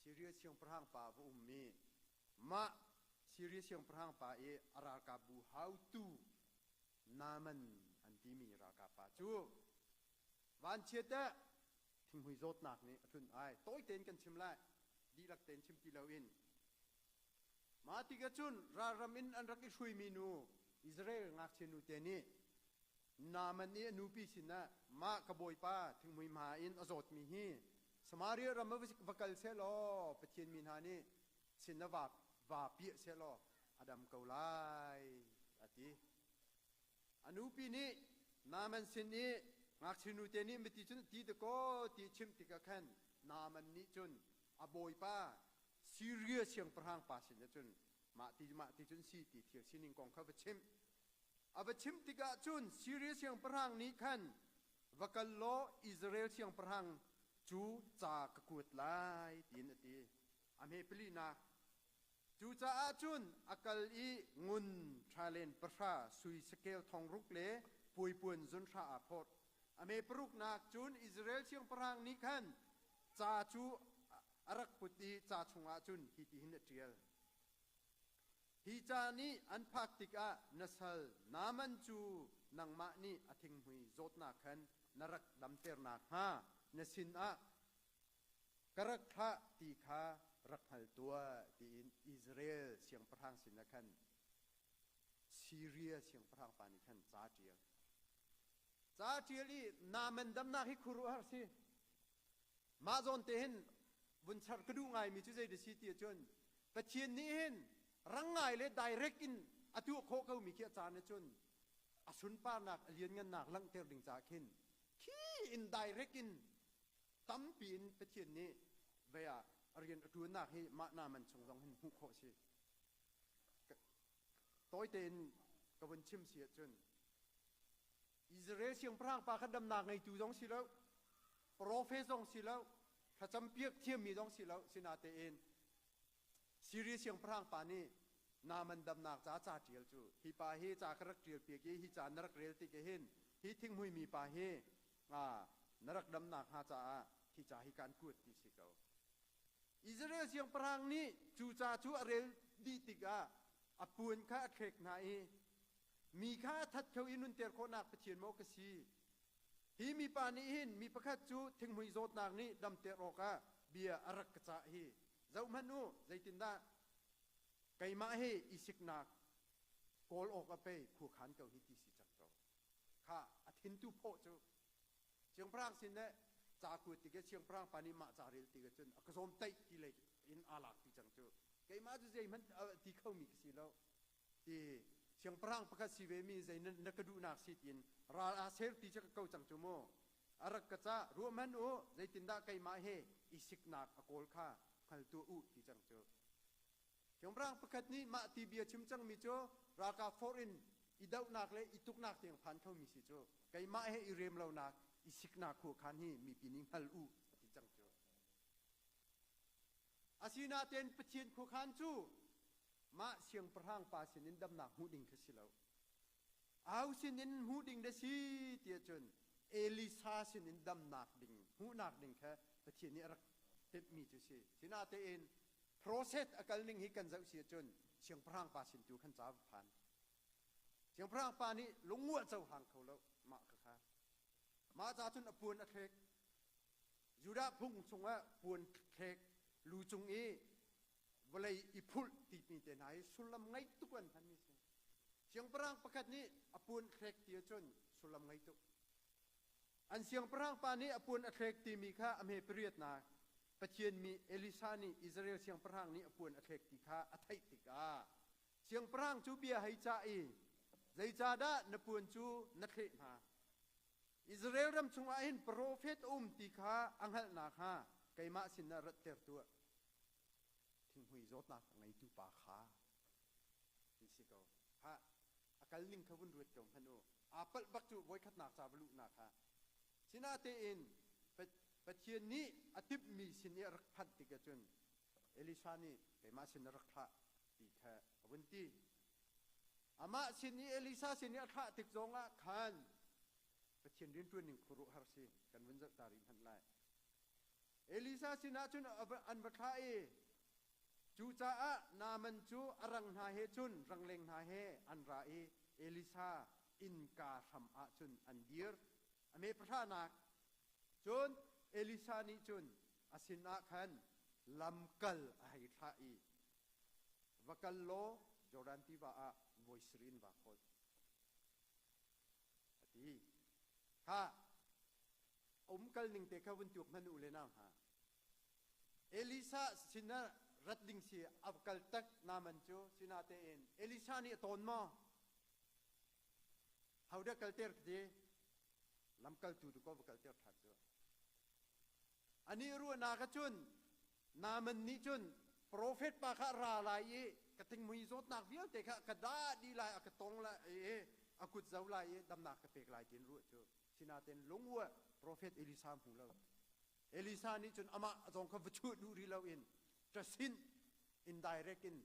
Siria siangpahrang pa va ummi mah Siria siangpahrang pa i a ralkapbu haotu Naaman an timi ralkap pa cu vanchiat ah thinghmui zawtnak nih a tlunh ai. Tawi tein kan chim lai. Dihlak tein chim ti loin. Mah tikah cun ralram in an rak i hruaimi nu Israel ngakchia nute nih Naaman i a nupi sinah mah ka bawipa thinghmui hma in a zawtmi hi Samaria ram ah va kal seh law Pathian mi hna nih sin ah va piah seh law a dam ko lai a ti. A nupi nih Naaman sin i ngakchia nute nih miti cun a ti dakaw ti chimh tikah khan Naaman nih cun a bawipa Siria siangpahrang pa sinah cun mah ti mah ti cun si ti thil sining kong kha va chimh. A va chimh tikah cun Siria siangpahrang nih khan va kal law Israel siangpahrang cu ca ka kuat lai tiin a ti. A hme palinak Cucaah cun a kal i ngun ṭhalen pahra sui sakel thong ruk le puaipuan zun hra aa phawt. A me paruknak cun Israel siangpahrang nih khan ca cu a rak put i ca chungah cun hitihin a ṭial. Hi ca nih an phak tikah na sal Naaman cu nangmah nih a thinghmui zawtnak khan na rak damter nakhnga na sinah ka rak thlah ti kha rak hngal tuah tiin Israel siangpahrang sinah khan Siria siangpahrang pa nih khan ca a ṭial. Ca a ṭial i Naaman damnak hi khuaruahhar si. Mah zawn te hin vun char ka duh ngaimi cu zei da si ti ahcun Pathian nih hin rang ngai le direct in a tuah khawh komi khi a caan ahcun a sunparnak a lianngannak langhter ding caah khin khi in direct in tampi in Pathian nih vei ah a rian a ṭuannak hi mah Naaman chung zong hin hmuh khawh a si. Tawi tein ka vun chim si ahcun Israel siangpahrang pa kha damnak ngeitu zong si lo, profet zong si lo, thlacam piak thiammi zong si lo, sinatein Siria siangpahrang pa nih Naaman damnak ca ca ṭial cu hi pa hi ca ka rak ṭial piak i hi ca na rak rel tik hin hi thinghmui mi pa hi na rak damnak hnga caah hi ca hi kaan kuat ti si ko. Israel siangpahrang nih cu ca cu a rel dih tikah a puan kha a thlek hna i mi kha a that kho i nunter khawhnak Pathian maw ka si? Hi mipa nih hin mi pakhat cu thinghmui zawtnak nih damter awkah bia a rak ka cah hi zohhmanh u, zeitindah keimah hi i siknak kawl awk a pei khuakhan ko hi ti si cang ko. Kha a thintu phawh cu siangpahrang sin le ca kuat tik i siangpahrang pa nih mah ca rel tik cun a ka zawmtaih ti lei in aa lak ti cang cu. Keimah cu zeihmanh ti khomi ka si lo. Ti siangpahrang pakhat si ve mi zei na ka duhnak si tiin ral aa ser ti cu ka ko cang cu mu. A rak ka cah ruah hmanh u zeitindah keimah he i siknak a kawl kha hngal tuah u ti cang cu. Siangpahrang pakhat nih mah ti bia chim cangmi cu ralkap forh in i dohnak le i tuknak tiang phan khomi si cu keimah he i rem lonak i siknak khuakhan hi mipi nih hngal u ti cang cu. Asinain Pathian khuakhan cu mah siangpahrang pa sinin damnak hmuh ding kha si lo. Au sinin hmuh ding da si tiah cun Elisa sinin damnak ding hmuhnak ding kha Pathian nih a rak timhmi cu si. Sinatein process a kal ning hi kan zoh si ahcun siangpahrang pa sin tu khan ca va phan. Siangpahrang pa nih lungua cohlang kho lo mah kha kha. Mah ca cun a puan a thlek. Judah phung chungah puan thlek lu cung i vawlei i phulh timi te hna hi sullam ngei tuk an hmanmi si. Siangpahrang pakhat nih a puan thlek ti ahcun sullam ngei tuk. An siangpahrang pa nih a puan a thlek timi kha a hme pariatnak Pathian mi Elisa nih Israel siangpahrang nih a puan a thlek ti kha a theih tikah siangpahrang cu bia hei cah i. Zeicahdah na puan cu na thleh hna? Israel ram chungah hin profet a um ti kha a hngalh nakhnga keimah sinah ratter tuah. Thinghmui zawtnak a ngeitu pa kha ti si ko. Ha, a kal ning kha vun ruat ko hmanh u. Aa palh bak cu voikhatnak ca va luhnak kha. Sinatein Pathian nih a timhmi sin i a rak phanh tik ahcun Elisha nih keimah sin a rak thlah ti kha a vun ti. Amah sin i Elisha sin i a thlah tik zongah khan Pathian rianṭuan ning khuaruahhar si kan vun zoh ta rih hmanh lai. Elisha sinah cun an va thlah i cucaah Naaman cu a rang hna he cun rangleng hna he an ra i Elisha innka hram ah cun an dir. A me pahranak cun Elisha nih cun a sinah khan lamkal a hei thlah i va kal law Jordan tiva ah voi sarih in vaa kholh a ti. Kha um kal ning te kha vun tuak hmanh u le nau hna. Elisa sinah rat ding si a kal tak Naaman cu sinatein Elisa nih a tawn maw? Hodah kalter ka ti? Lamkaltu tu ko va kalter ṭhan cu. Anih ruahnak ahcun Naaman nih cun profet pa kha ra lai i ka thinghmui zawtnak vialte kha ka dah dih lai, a ka tong lai i a kut zo lai i damnak ka pek lai tiin ruah cu. Sinain lungua profet Elisa hmu lo. Elisa nih cun amah zong kha va chuah duh rih loin ṭasin indirect in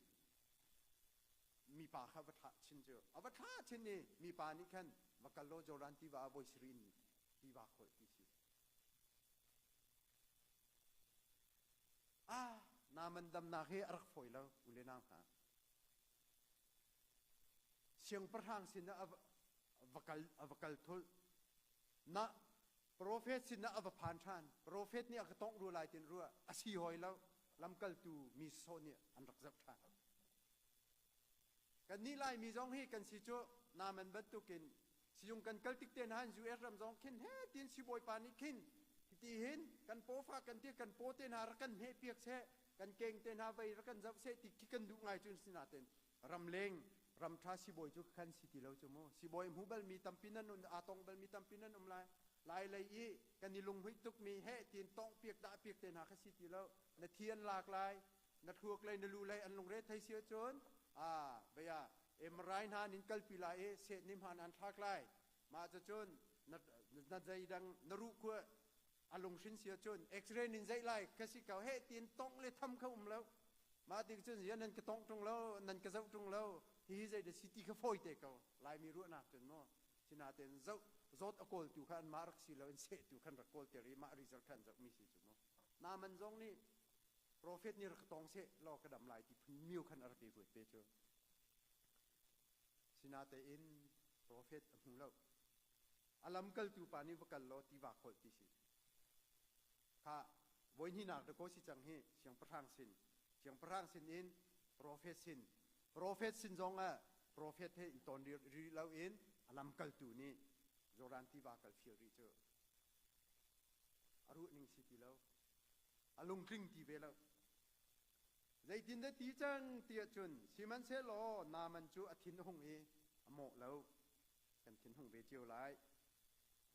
mipa kha va thlah chin cu a va thlah chin i mipa nih khan va kal law Jordan tiva ah voi sarih in tiva kholh ti si. Ah, Naaman damnak hi a rak fawi lo u le nau hna. Siangpahrang sinah a va kal a va kal thulh. Na profet sinah a va phan ṭhan. Profet nih a ka tongh rua lai tin rua a si hoi lo. Lamkaltu mi sawh nih an rak zoh ṭhan. Kannih Laimi zong hi kan si cu Naaman bantukin sizung kan kal tik te hna hin US ram zong khin he tin sibawipa nih khin hiti hin kan pawfa kan ti kan paw te hna rak kan hmeh piak seh kan keng te hna vei rak kan zoh seh ti khi kan duh ngai cun sinaten ramleng ramṭha sibawi cu kan si ti lo cu mu sibawi hmu balmi tampi nan um aa tong balmi tampi nan um lai lai lei i kan i lunghmuih tukmi he tin tong piak dah piak te hna kha si ti lo na thi an lak lai na thluak lei na lu lei an lungre thei si ahcun a bia MRI hna nin kalpi lai i seh nim han an thlak lai mah cucun na na zeidang na ruh khua a lunghrin si ahcun x-ray nin zeih lai ka si ko he tin tongh le tham kha um lo mah tik cun ya nan ka tongh tung lo nan ka zoh tung lo hi zei da si ti kha fawi te ko laimi ruahnak cun maw sinaten zoh zawt a kawl tu kha an mah rak si lo in seh tu khan rak kawl ter i mah result khan zoh mi si cu mu Naaman zong nih Profet nih rak tong seh law ka dam lai ti phun miu khan a rak i ruat ve cu. Sinatein profet a hmu lo. A lamkaltu pa nih va kal law tiva kholh ti si. Kha voihnihnak dakaw si cang hi siangpahrang sin siangpahrang sin in profet sin profet sin zong ah profet he in ton rih lo in a lamkaltu nih Jordan tiva kal fial rih cu a ruah ning si ti lo. A lungtling ti ve lo. Zeitindah ti cang tiah cun sihmanhsehlaw Naaman cu a thin a hung i a mawh lo. Kan thin hung ve cio lai.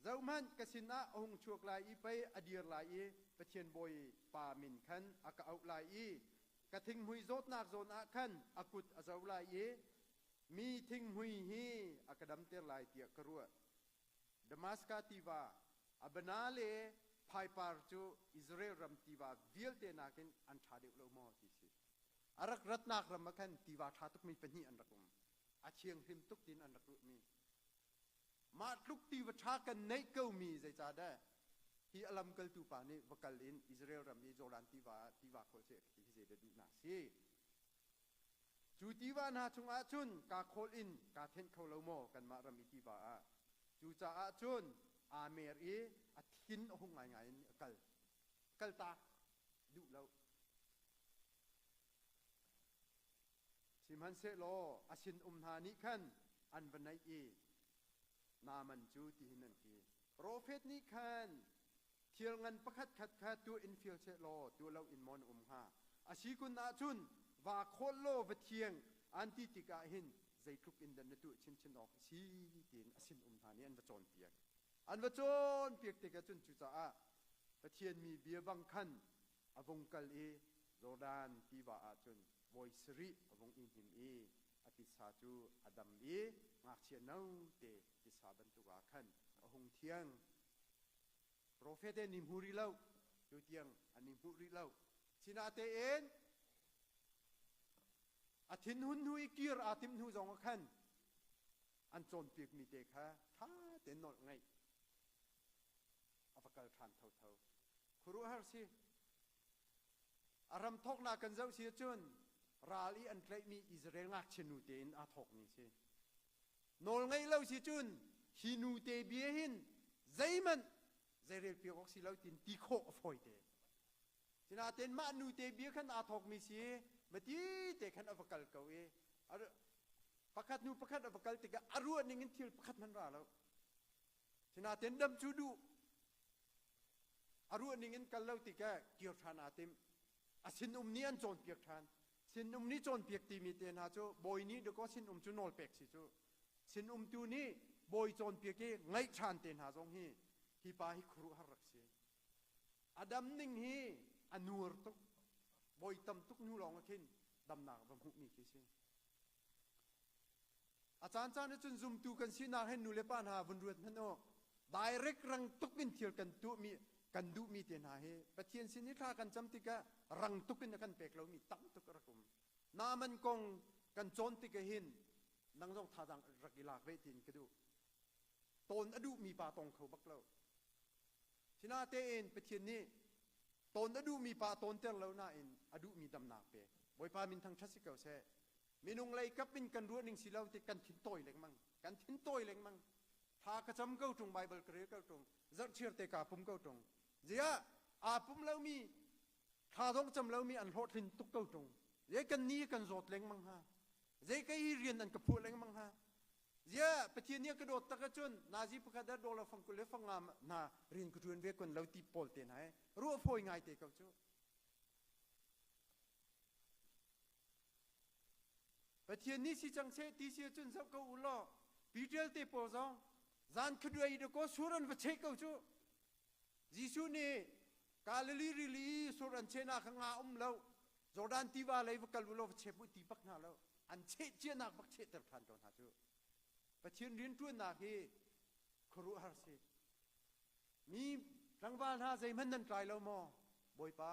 Zohhmanh ka sinah a hung chuak lai i pei a dir lai i Pathian bawipa min khan a ka auh lai i ka thinghmui zawtnak zawn ah khan a kut a zo lai i mi thinghmui hi a ka damter lai tiah ka ruah. Damaskas tiva, Abana le Phaipar cu Israel ram tiva vialte nakin an ṭha deuh lo maw ti si. A rak ratnak ram ah khan tiva ṭha tukmi pahnih an rak um. A thianghlim tuk tiin an rak ruahmi. Mah tluk tiva ṭha kan neih komi zeicahdah hi a lamkaltu pa nih va kal in Israel ram i Jordan tiva ah tiva khawl seh ti hi zeidah duhnak si? Cu tiva hna chungah cun kaa khawl in kaa thenh kho lo maw kanmah ram i tiva ah? Cucaah cun aa mer i a thin a hung ngaingai in a kal. Kaltak duh lo. Sihmanhsehlaw a sinum hna nih khan an va naih i Naaman cu tihin an ti. Profet nih khan thil ngan pakhatkhat kha tuah in fial seh law tuah loin maw na um hnga? A si kun ahcun vaa khawl law va thiang an ti tikah hin Zeitluk in dah na tuah chinchin awk a si tiin a sinum hna nih an va cawnpiak. An va cawnpiak tikah cun cucaah Pathian mi bia bang khan a vung kal i Jordan tiva ah cun voi sarih a vung i hnim i a titsa cu a dam i ngakchia note titsa bantuk ah khan a hung thiang. Profet an i hmu rih lo, tutiang an i hmuh rih lo. Sinatein a thinhun hnu i kir aa timh hnu zong ah khan an cawnpiakmi te kha ṭha tein nawlh ngaih a va kal ṭhan thotho. Khuaruahhar si. A ram thawknak kan zoh si ahcun ral i an tlaihmi Israel ngakchia nu tein aa thawkmi si. Nawl ngeih lo si cun hi nu te bia hin zeihmanh zeirel piak awk si lo tin ti khawh a fawi te. Sinain mah nu te bia khan aa thawkmi si mati te khan a va kal ko i pakhat hnu pakhat a va kal tikah a ruah ning in thil pakhat hmanh ra lo. Sinain dam cu duh a ruah ning in kal lo tikah kir ṭhan aa tim. A sinum nih an cawnpiak ṭhan. Sinum nih cawnpiak timi te hna cu bawi nih dakaw sinum cu nawl pek si cu. Sinum tu nih bawi cawnpiak i ngaih ṭhan te hna zong hi hi pa hi khuaruahhar rak si. A dam ning hi a nuar tuk. Bawi tam tuk hnu lawng ah khin damnak va hmuhmi khi si. A caancaan ah cun zumtu kan sinak hin nulepa hna vun ruat hmanh u. Direct rang tuk in thil kan tuahmi kan duhmi te hna hi Pathian sin i thla kan cam tikah rang tuk in a kan pek lomi tam tuk a rak um. Naaman kong kan cawn tik ah hin nang zong thazaang rak i lak ve tiin ka duh. Tawn a duhmi pa tong kho bak lo. Sinatein Pathian nih tawn a duhmi pa tawnter lo nain a duhmi damnak pek. Bawipa min thangṭhat si ko seh. Minung lei kap in kan ruah ning si lo ti kan thin tawi lengmang. Kan thin tawi lengmang. Thla ka cam ko ṭung, Bible ka rel ko ṭung, zarhchir te kaa pum ko ṭung. Ziah aa pum lomi, thla zong cam lomi an hlawhtlin tuk ko ṭung. Zei kan ni kan zawt lengmang hnga? Zei ka hi rian an ka phuah lengmang hnga? Ziah Pathian nih a ka dawt tak ahcun nazi pakhat ah dollar fang 20 le fang nga hna rian ka ṭuan ve kun lo ti pawl te hna he ruah fawi ngai te ko cu. Pathian nih si cang seh ti si ahcun zoh ko u law Peter te pawl zong zan khuaduai dakaw sur an va cheh ko cu. Jesuh nih Galilee rili sur an chehnak kha nga um lo Jordan tiva lei va kal u law va chep u ti bak hna lo an cheh cianak bak chehter ṭhan ko hna cu. Pathian rianṭuannak hi khuaruahhar si. Mi tlangval hna zeihmanh nan tlai lo maw? Bawipa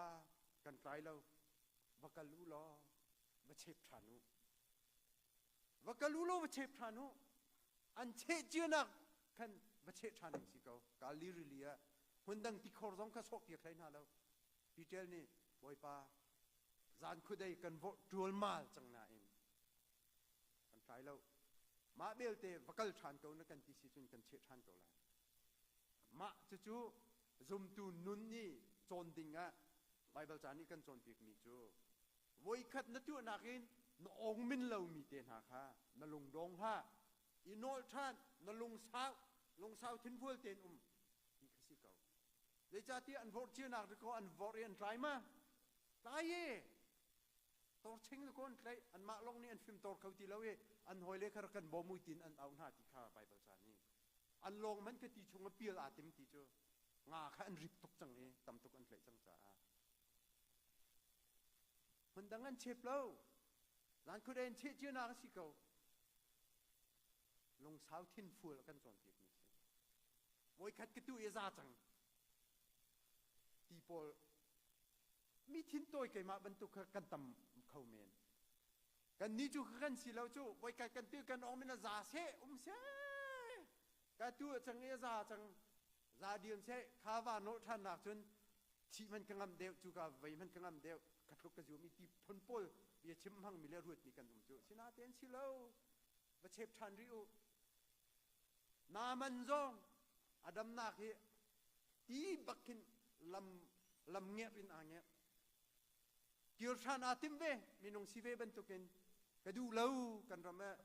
kan tlai lo. Va kal u law va chep ṭhan u. Va kal u law va chep ṭhan u. An cheh cianak khan va cheh ṭhan ding si ko. Galilee rili ah hmundang tikhor zong kha sawhpiak hlei hna lo. Peter nih Bawipa zan khudei kan vorh ṭualmal cang nain kan tlai lo. Mah belte va kal ṭhan ko na kan ti si cun kan cheh ṭhan ko lai. Mah cucu zumtu nun nih cawn ding ah Baibal ca nih kan cawnpiakmi cu voikhat na tuahnak in na awngmin lomi te hna kha na lungdong hlah, i nawl ṭhan, na lungsau, lungsau thinfual tein um ti kha si ko. Zeicahtiah an vorh cianak dakaw an vorh i an tlai ma? Tlai e! Torching dakaw an tlaih, anmah lawng nih an fimtor kho ti lo i an hawile kha rak kan bawm u tiin an auh hna ti kha Baibal ca nih an lawng hmanh ka ti chung a pial aa tim ti cu nga kha an rip tuk cang i tam tuk an tlaih cang caah hmundang an chep lo zan khuadei in cheh cia nak a si ko lungsau thinfual a kan cawnpiak mi si voikhat ka tu i za cang ti pawl mi thin tawi keimah bantuk kha kan tam kho men kan ni cu kan si lo cu voikhat kan tu kan ong min a za seh um seh ka tu cang i a za cang za diam seh kha va nawh ṭhan nak cun thih man ka ngam deuh cu ka vei man ka ngam deuh ka tluk ka zum i ti phun pawl bia chim hmang mi le ruat mi kan um cu sinatein si lo va chep ṭhan rih u Naaman zong a damnak hi ti bak khin lam lam ngerh in aa ngerh. Kir ṭhan aa tim ve minung si ve bantukin ka duh lo kan ram ah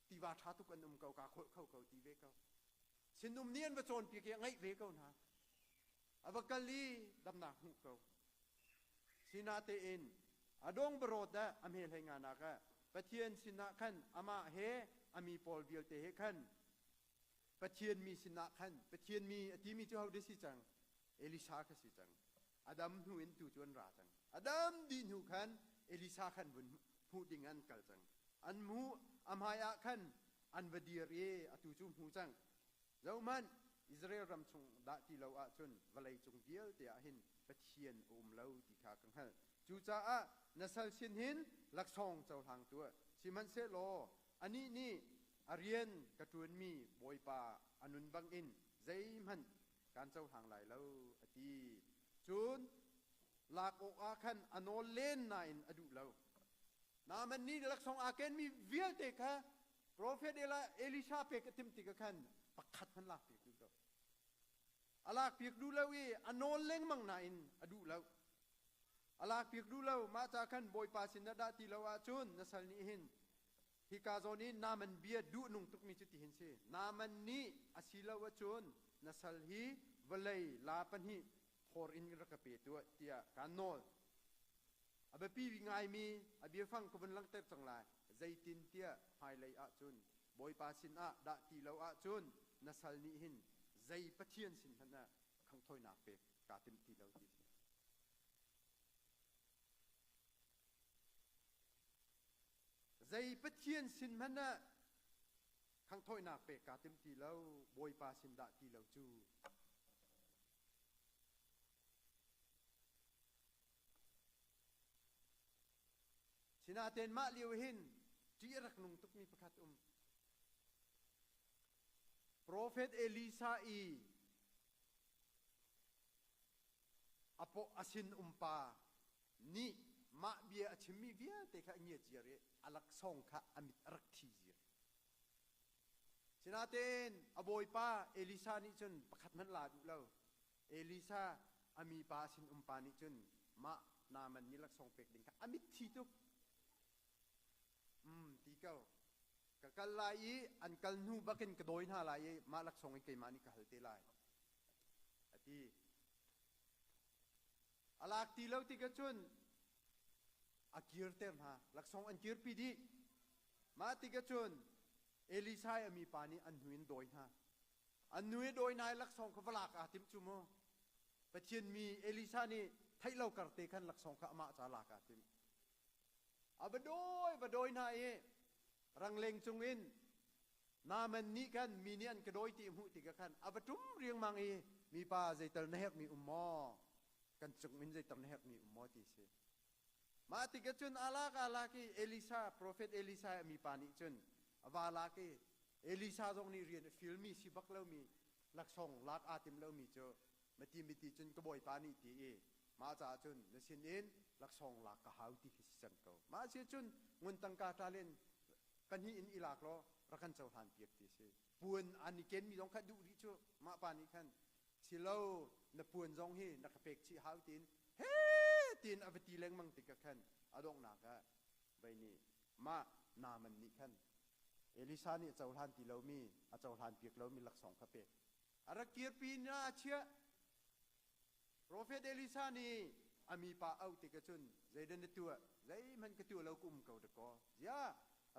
tiva ṭha tuk an um ko kaa kholh kho ko ti ve ko. Sinum nih an va cawnpiak i a ngaih ve ko hna. A va kal i damnak hmuh ko. Sinatein a dong barawt ah a hme hlei nga nak ah. Pathian sinah khan amah he a mi pawl vialte he khan Pathian mi sinah khan Pathian mi a timi cu hodah si cang? Elisha kha si cang. Adam hnu in tu cu an ra cang. Adam dih hnu khan Elisha khan vun hmuh ding an kal cang. An hmuh a hmai ah khan an va dir i atu cu hmu cang. Zohhmanh, Israel ram chung dah ti lo ahcun vawlei cung vialte ah hin Pathian a um lo ti kha ka hngalh. Cucaah na sal sin hin laksawng cohlang tuah. Sihmanhsehlaw anih nih a rian ka ṭuanmi Bawipa a nun bangin zeihmanh kaan cohlang lai lo, a ti. Cun lak awkah khan a nawl len nain a duh lo. Naaman nih laksawng aa kenmi vialte kha Profet Elisha pek a timh tikah khan pakhat hmanh lakpiak duh lo. A lakpiak duh lo i a nawl lengmang nain a duh lo. A lakpiak duh lo. Mah ca khan Bawipa sin na dah ti lo ahcun na sal nih hin hika zawn i Naaman bia duh nung tukmi cu tihin si. Naaman nih a si lo ahcun na sal hi vawlei la pahnih phor in rak ka pe tuah tiah kaan nawl. A biapi ngaimi a biafang ka vun langhter cang lai. Zeitintiah hmailei ahcun Bawipa sinah dah ti lo ahcun na sal nih hin zei pathian sin hmanh ah khanghthawinak pek kaa tim ti lo ti si. Zei pathian sin hmanh ah khanghthawinak pek kaa tim ti lo, Bawipa sin dah ti lo cu. Sinain mah lio hin ṭih a rak nung tukmi pakhat um. Profet Elisa i a paw a sin umpa nih mah bia a chimmi vialte kha a ngiat ziar i a laksawng kha a mit a rak thi ziar. Sinain a bawipa Elisa nih cun pakhat hmanh la duh lo. Elisa a mipa sin umpa nih cun mah Naaman nih laksawng pek ding kha a mitthi tuk. Um ti ko. Ka kal lai i an kal hnu bakin ka dawi hna lai i mah laksawng hi keimah nih ka hal te lai. A ti. A lak ti lo tikah cun a kirter hna. Laksawng an kirpi dih. Mah tikah cun Elisa i a mipa nih an hnu in dawi hna. An nu i dawi hna i laksawng kha va lak aa timh cu mu. Pathian mi Elisa nih theih lo karte khan laksawng kha amah ca lak aa tim. A va dawi va dawi hna i rangleng cungin Naaman nih khan mi nih an ka dawi ti hmuh tikah khan a va ṭum riangmang i mipa zeital na herhmi um maw? Kan cung in zeital na herhmi um maw ti si. Mah tikah cun a lak a lak i Elisa, profet Elisa i a mipa nih cun a va lak i Elisa zong nih rian a filmi si bak lomi laksawng lak aa tim lomi cu mati miti cun ka bawipa nih ti i mah caah cun na sinin laksawng lak ka hau ti khi si cang ko. Mah si cun ngun tangka ṭalen pahnih in i lak law rak kan cohlan piak ti si. Puan an i kenmi zong kha duh rih cu mah pa nih khan silo na puan zong hi na ka pek chih hau tiin he tiin a va ti lengmang tikah khan a donghnak ah vei nih mah Naaman nih khan Elisa nih a cohlan ti lomi a cohlan piak lomi laksawng kha pek a rak kirpi na a chiah Profet Elisa nih a mipa auh tikah cun zeidah na tuah zeihmanh ka tuah lo ka um ko dakaw ziah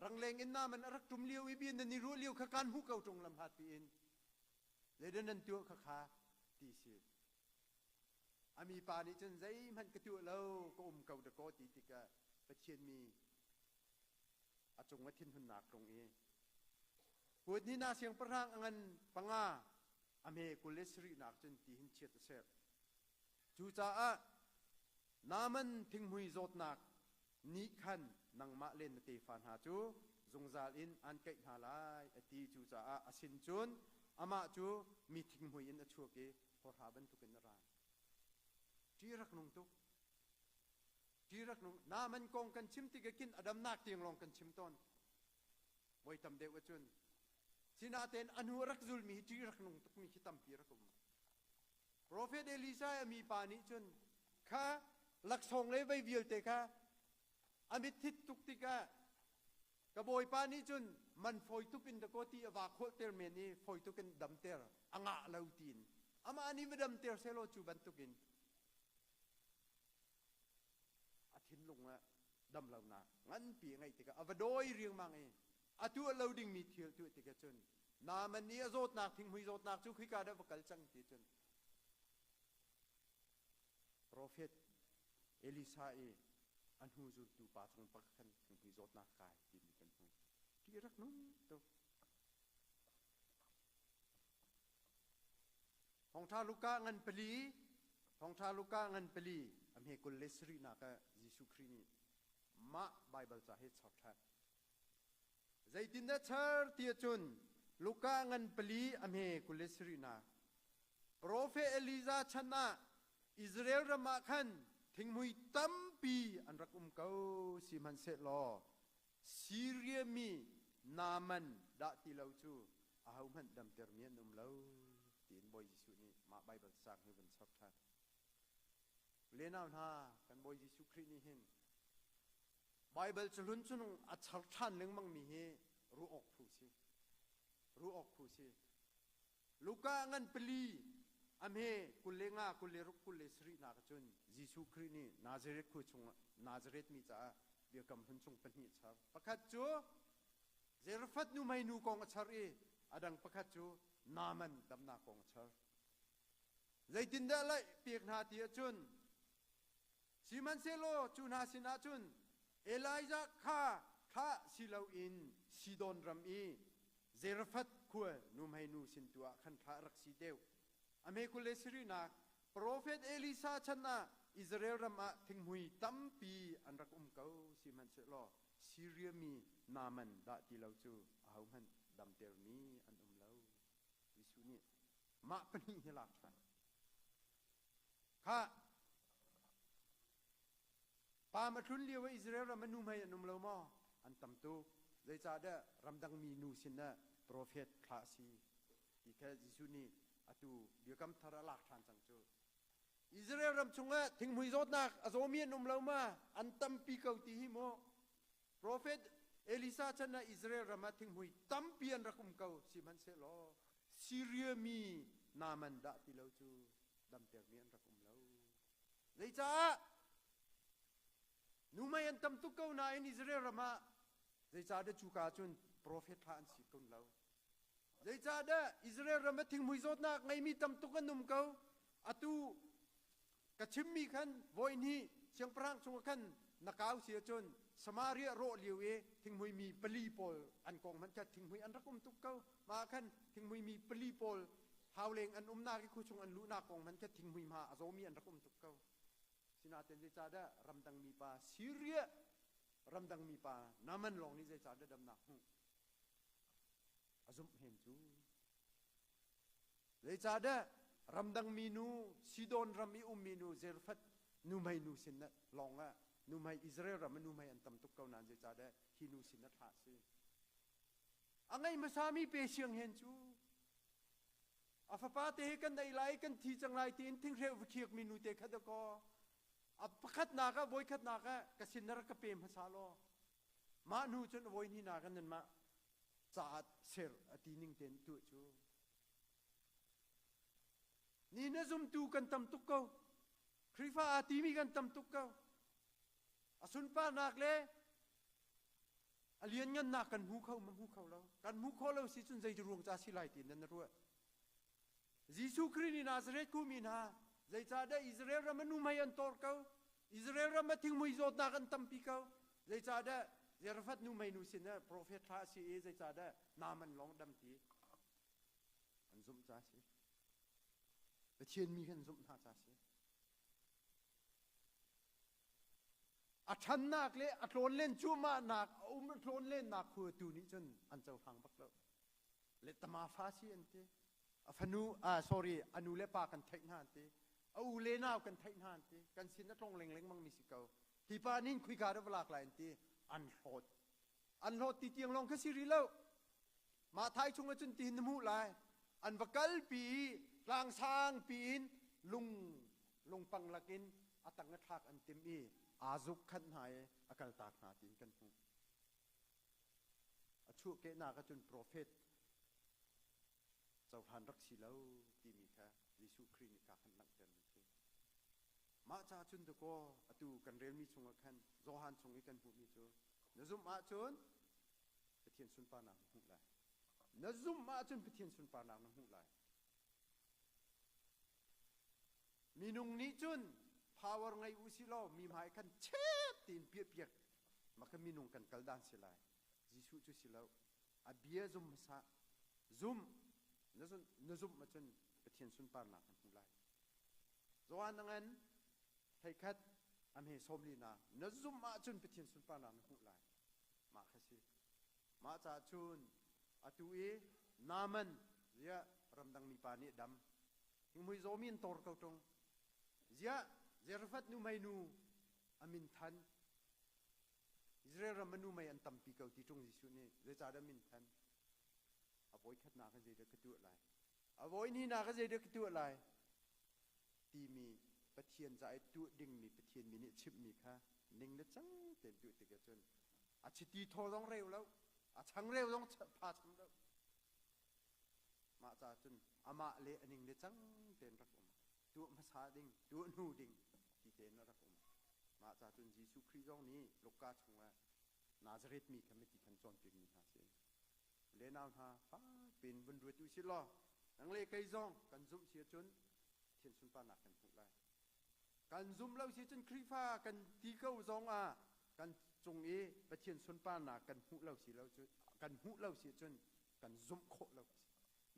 rangleng in Naaman a rak ṭum lio i bia nan i ruah lio kha kaan hmuh ko ṭung lam hlat piin zeidah nan tuah kha kha ti si A mipa nih cun zeihmanh ka tuah lo, ka um ko dakaw ti tikah Pathian mi a cung a thinhunnak tlung i kut ni na siangpahrang a ngan panga a hme 27nak cun ti hin chiat a ser. Cucaah Naaman thinghmui zawtnak nih khan nangmah le na tefa hna cu zungzal in an kaih hna lai a ti. Cucaah a sin cun amah cu mi thinghmui in a chuak i hawrha bantukin a ra. Ṭih rak nung tuk. Ṭih rak nung. Naaman kong kan chim tik ah khin a damnak tiang lawng kan chim tawn. Voi tam deuh ahcun. Sinain a hnu a rak zulmi hi ṭih rak nung tukmi khi tampi rak um. Profet Elijah a mipa nih cun kha laksawng le vei vialte kha a mitthit tuk tikah Ka bawipa nih cun man fawi tuk in dakaw ti a vaa khawlhter men i fawi tuk in damter a ngah lo tiin amah nih va damter sehlaw cu bantukin a thinlung ah damlonak Nganpi a ngeih tikah a va dawi riangmang i a tuah lo dingmi thil tuah tikah cun Naaman nih a zawtnak thinghmui zawtnak cu khika dah va kal cang ti cun Profet Elisa i a hnu zultu pa chung pakhat khan thinghmui zawtnak kai timi kan hmu. Ti rak nung tuk. Thawngṭha Luka ngan pali, Thawngṭha Luka ngan pali, a hme kul le sarihnak ah Jesuh Khrih nih mah Baibal ca hi char ṭhan. Zeitindah char ti ahcun Luka ngan pali a hme kul le sarihnak Profet Elijah chan ah Israel ram ah khan thinghmui tampi an rak um ko sihmanhsehlaw Siria mi Naaman dah ti lo cu ahohmanh damtermi an um lo tiin Bawi Jesuh nih mah Baibal caang hi vun chap ṭhan. Lenau hna, kan Bawi Jesuh Khrih nih hin Baibal cahlun chung a char ṭhan lengmangmi hi ruah awk phu si. Ruah awk phu si. Luka ngan pali a hme 25 26 27 nak cun Jesuh Khrih nih Nazareth khua chung Nazareth mi caah biakam hlun chung pahnih a char. Pakhat cu Zarephath nuhmei nu kong a char i a dang pakhat cu Naaman damnak kong a char. Zeitindah laih pek hna ti ahcun sihmanhsehlaw cu hna sinah cun Elijah kha thlah si loin Sidon ram i Zarephath khua nuhmei nu sin tu ah khan thlah rak si deuh. A hme 20 le sarihnak Profet Elisa chan ah Israel ram ah thinghmui tampi an rak um ko sihmanhsehlaw Siria mi Naaman dah ti lo cu ahohmanh damtermi an um lo. Jesuh nih mah pahnih hi lak ṭhan. Khah, paam a tlun lio ah Israel ram ah nuhmei an um lo maw? An tam tuk. Zeicahdah ramdangmi nu sinah profet thlah a si ti kha Jesuh nih atu biakam thar a lak ṭhan cang cu. Israel ram chungah thinghmui zawtnak a zawmi an um lo ma? An tampi ko ti hi mu. Profet Elisa chan ah Israel ram ah thinghmui tampi an rak um ko. Sihmanhsehlaw Siria mi Naaman dah ti lo cu damtermi an rak um lo. Zeicah? Numei an tam tuk ko nain Israel ram ah zeicahdah cuka cun profet thlah an si kun lo? Zeicahdah Israel ram ah thinghmui zawtnak ngeimi tam tuk an um ko? Atu ka chimmi khan voi hnih siangpahrang chungah khan na kau si ahcun Samaria rawh lio i thinghmui mi pali pawl an kong hmanh kha thinghmui an rak um tuk ko. Mah khan thinghmui mi pali pawl hauleng an umnak i khuchung an luhnak kong hmanh kha thinghmui hma a zawmi an rak um tuk ko. Sinain zeicahdah ramdang mipa Syria ramdang mipa Naaman lawng nih zeicahdah damnak hmuh a zumh hen cu? Zeicahdah ramdang minu Sidon ram i ummi nu Zarephath nuhmei nu sin lawng ah nuhmei Israel ram ah nuhmei an tam tuk ko nain zeicahdah hi nu sin ah thlah a si? A ngei hmasami pe siang hen cu a fapa te he kan ei lai kan thi cang lai tiin thinghreu va khiakmi nu te kha dakaw a pakhatnak ah voikhatnak ah ka sin na rak ka pe hmasa law mah hnu cun voi hnihnak ah nanmah caah ser a ti ning tein tuah cu ni na zumtu kan tam tuk ko Khrihfa aa timi kan tam tuk ko a sunparnak le a lianngannak kan hmu kho ma hmu kho lo kan hmu kho lo si cun zei ruang ca si lai ti nan ruah Jesuh Khrih nih Nazareth kumi hna zeicahdah Israel ram a nuhmei an tor ko Israel ram a thingmui zawtnak an tampi ko zeicahdah Zarephath nuhmei nu sin ah profet thla a si i zeicahdah Naaman lawng dam ti an zumh ca si Pathian mi kan zumh hna ca si a ṭhannak le a tlawnlen cuahmahnak a um a tlawnlennak khuatu nih cun an cohlang bak lo le tama fa si an ti a fanu ah sorry a nu le pa kan theih hna an ti a u le nau kan theih hna an ti kan sin a tlong leng lengmang mi si ko hi pa nin khuika dah va lak lai an ti an hlawt an hlawt ti tiang lawng kha si rih lo mah thai chung ah cun ti na hmuh lai an va kalpi i tlang sang piin lung lungpang lakin a tang a thlak an tim i aa zuk khanh hna i a kaltak hna tiin kan hmuh a chuahkehnak ahcun profet cohlan rak si lo timi kha Jesuh Khrih nih ka khan langhtermi si. Mah ca cun dakaw atu kan relmi chungah khan Johan chung i kan hmuhmi cu. Na zumh ahcun Pathian sunparnak na hmuh lai. Na zumh ahcun Pathian sunparnak na hmuh lai. Minung nih cun power ngei u si law mi hmai khan chet tiin piahpiak maka minung kan kal dan si lai. Jesuh cu si lo. A bia zum hmasa. Zum. Na zumh ahcun Pathian sunparnak na hmuh lai. Johan ngan theikhat a hme sawmli na na zumh ahcun Pathian sunparnak na hmuh lai. Mah kha si. Mah caah cun atu i Naaman ziah ramdang mipa nih dam hingmui zawmi an tor ko ṭung. Ziah Zarephath nu mei nu a min than. Israel ram a nu mei an tampi ko ti ṭung Jesuh nih zeicahdah min than? A voikhatnak ah zeidah ka tuah lai? A voihnihnak ah zeidah ka tuah lai? Timi Pathian ca i tuah dingmi Pathian mi nih chimhmi kha ning le cang tein tuah tik ahcun a chiti thaw zong reu lo, a changreu zong pha chang lo. Mah caah cun amah le a ning le cang tein rak um. Tuah hmasa ding, tuah hnu ding ti tein a rak um. Mah caah cun Jesuh Khrih zong nih Luka chungah Nazareth mi kha miti khan cawnpiakmi hna si. Le nau hna fak piin vun ruat u sih law nang le kei zong kan zumh si ahcun Pathian sunparnak kan hmuh lai. Kan zumh lo si cun Khrihfa kan ti ko zong ah kan cung i Pathian sunparnak kan hmuh lo si lo cu kan hmuh lo si cun kan zumh khawh lo si.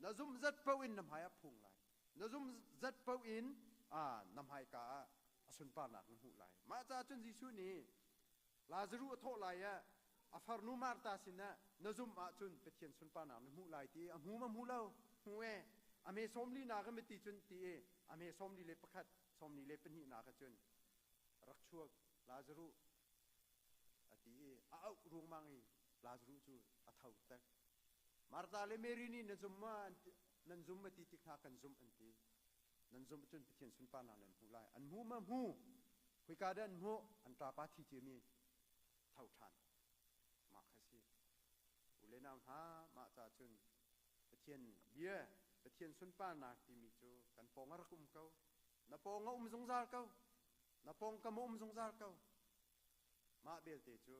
Na zumh zat paoh in na hmai ah phung lai. Na zumh zat paoh in na hmaika ah a sunparnak na hmuh lai. Mah caah cun Jesuh nih Lazaruh a thawh lai ah a farnu Martha sinah na zumh ahcun Pathian sunparnak na hmuh lai ti a hmu ma hmu lo? Hmu e. A me 40 nak a ti cun ti i a me 41 42 nak cun rak chuak Lazaruh a ti i a auh ruangmang i Lazaruh cu a tho tak. Martha le Mary nih na zum ma nan zum ma ti tik hna kan zumh an ti. Nan zumh cun Pathian sunparnak nan hmuh lai. An hmu ma hmu? Khoika dah an hmuh? An ṭapa thi ciami tho ṭhan. Mah kha si. U le nau hna, mah ca cun Pathian bia, Pathian sunparnak timi cu kan pawng a rak um ko. Na pawng a um zungzal ko. Na pawngkam a um zungzal ko. Mah belte cu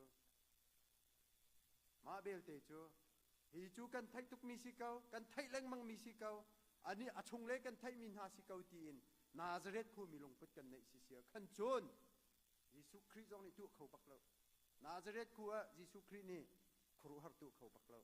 mah belte cu hi cu kan theih tukmi si ko, kan theih lengmangmi si ko, ani a chungle kan theihmi hna si ko tiin Nazareth khuami lungput kan neih si sia khan cun Jesuh Khrih zong nih tuah kho bak lo. Nazareth khu ah Jesuh Khrih nih khuaruahhar tuah kho bak lo.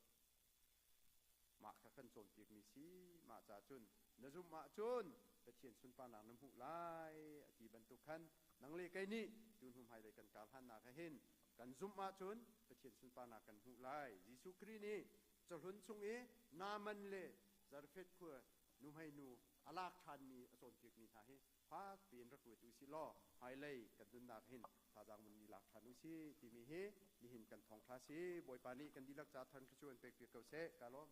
Mah kha kan cawnpiakmi si. Mah ca cun na zumh ahcun Pathian sunparnak na hmuh lai a ti bantuk khan nang le kei nih tu hnu hmailei kan kar hlannak ah hin kan zumh ahcun Pathian sunparnak kan hmuh lai. Jesuh Khrih nih cahlun chung i Naaman le Zarephath khua nuhmeinu a lak ṭhanmi a cawnpiakmi hna hi fak piin rak ruat u sih law hmailei kan nunnak hin thazaang mun i lak ṭhan u sih timi hi nihin kan thawngṭha si. Bawipa nih kan dihlak ca than thluachuah in pek piak ko seh. Ka lawm.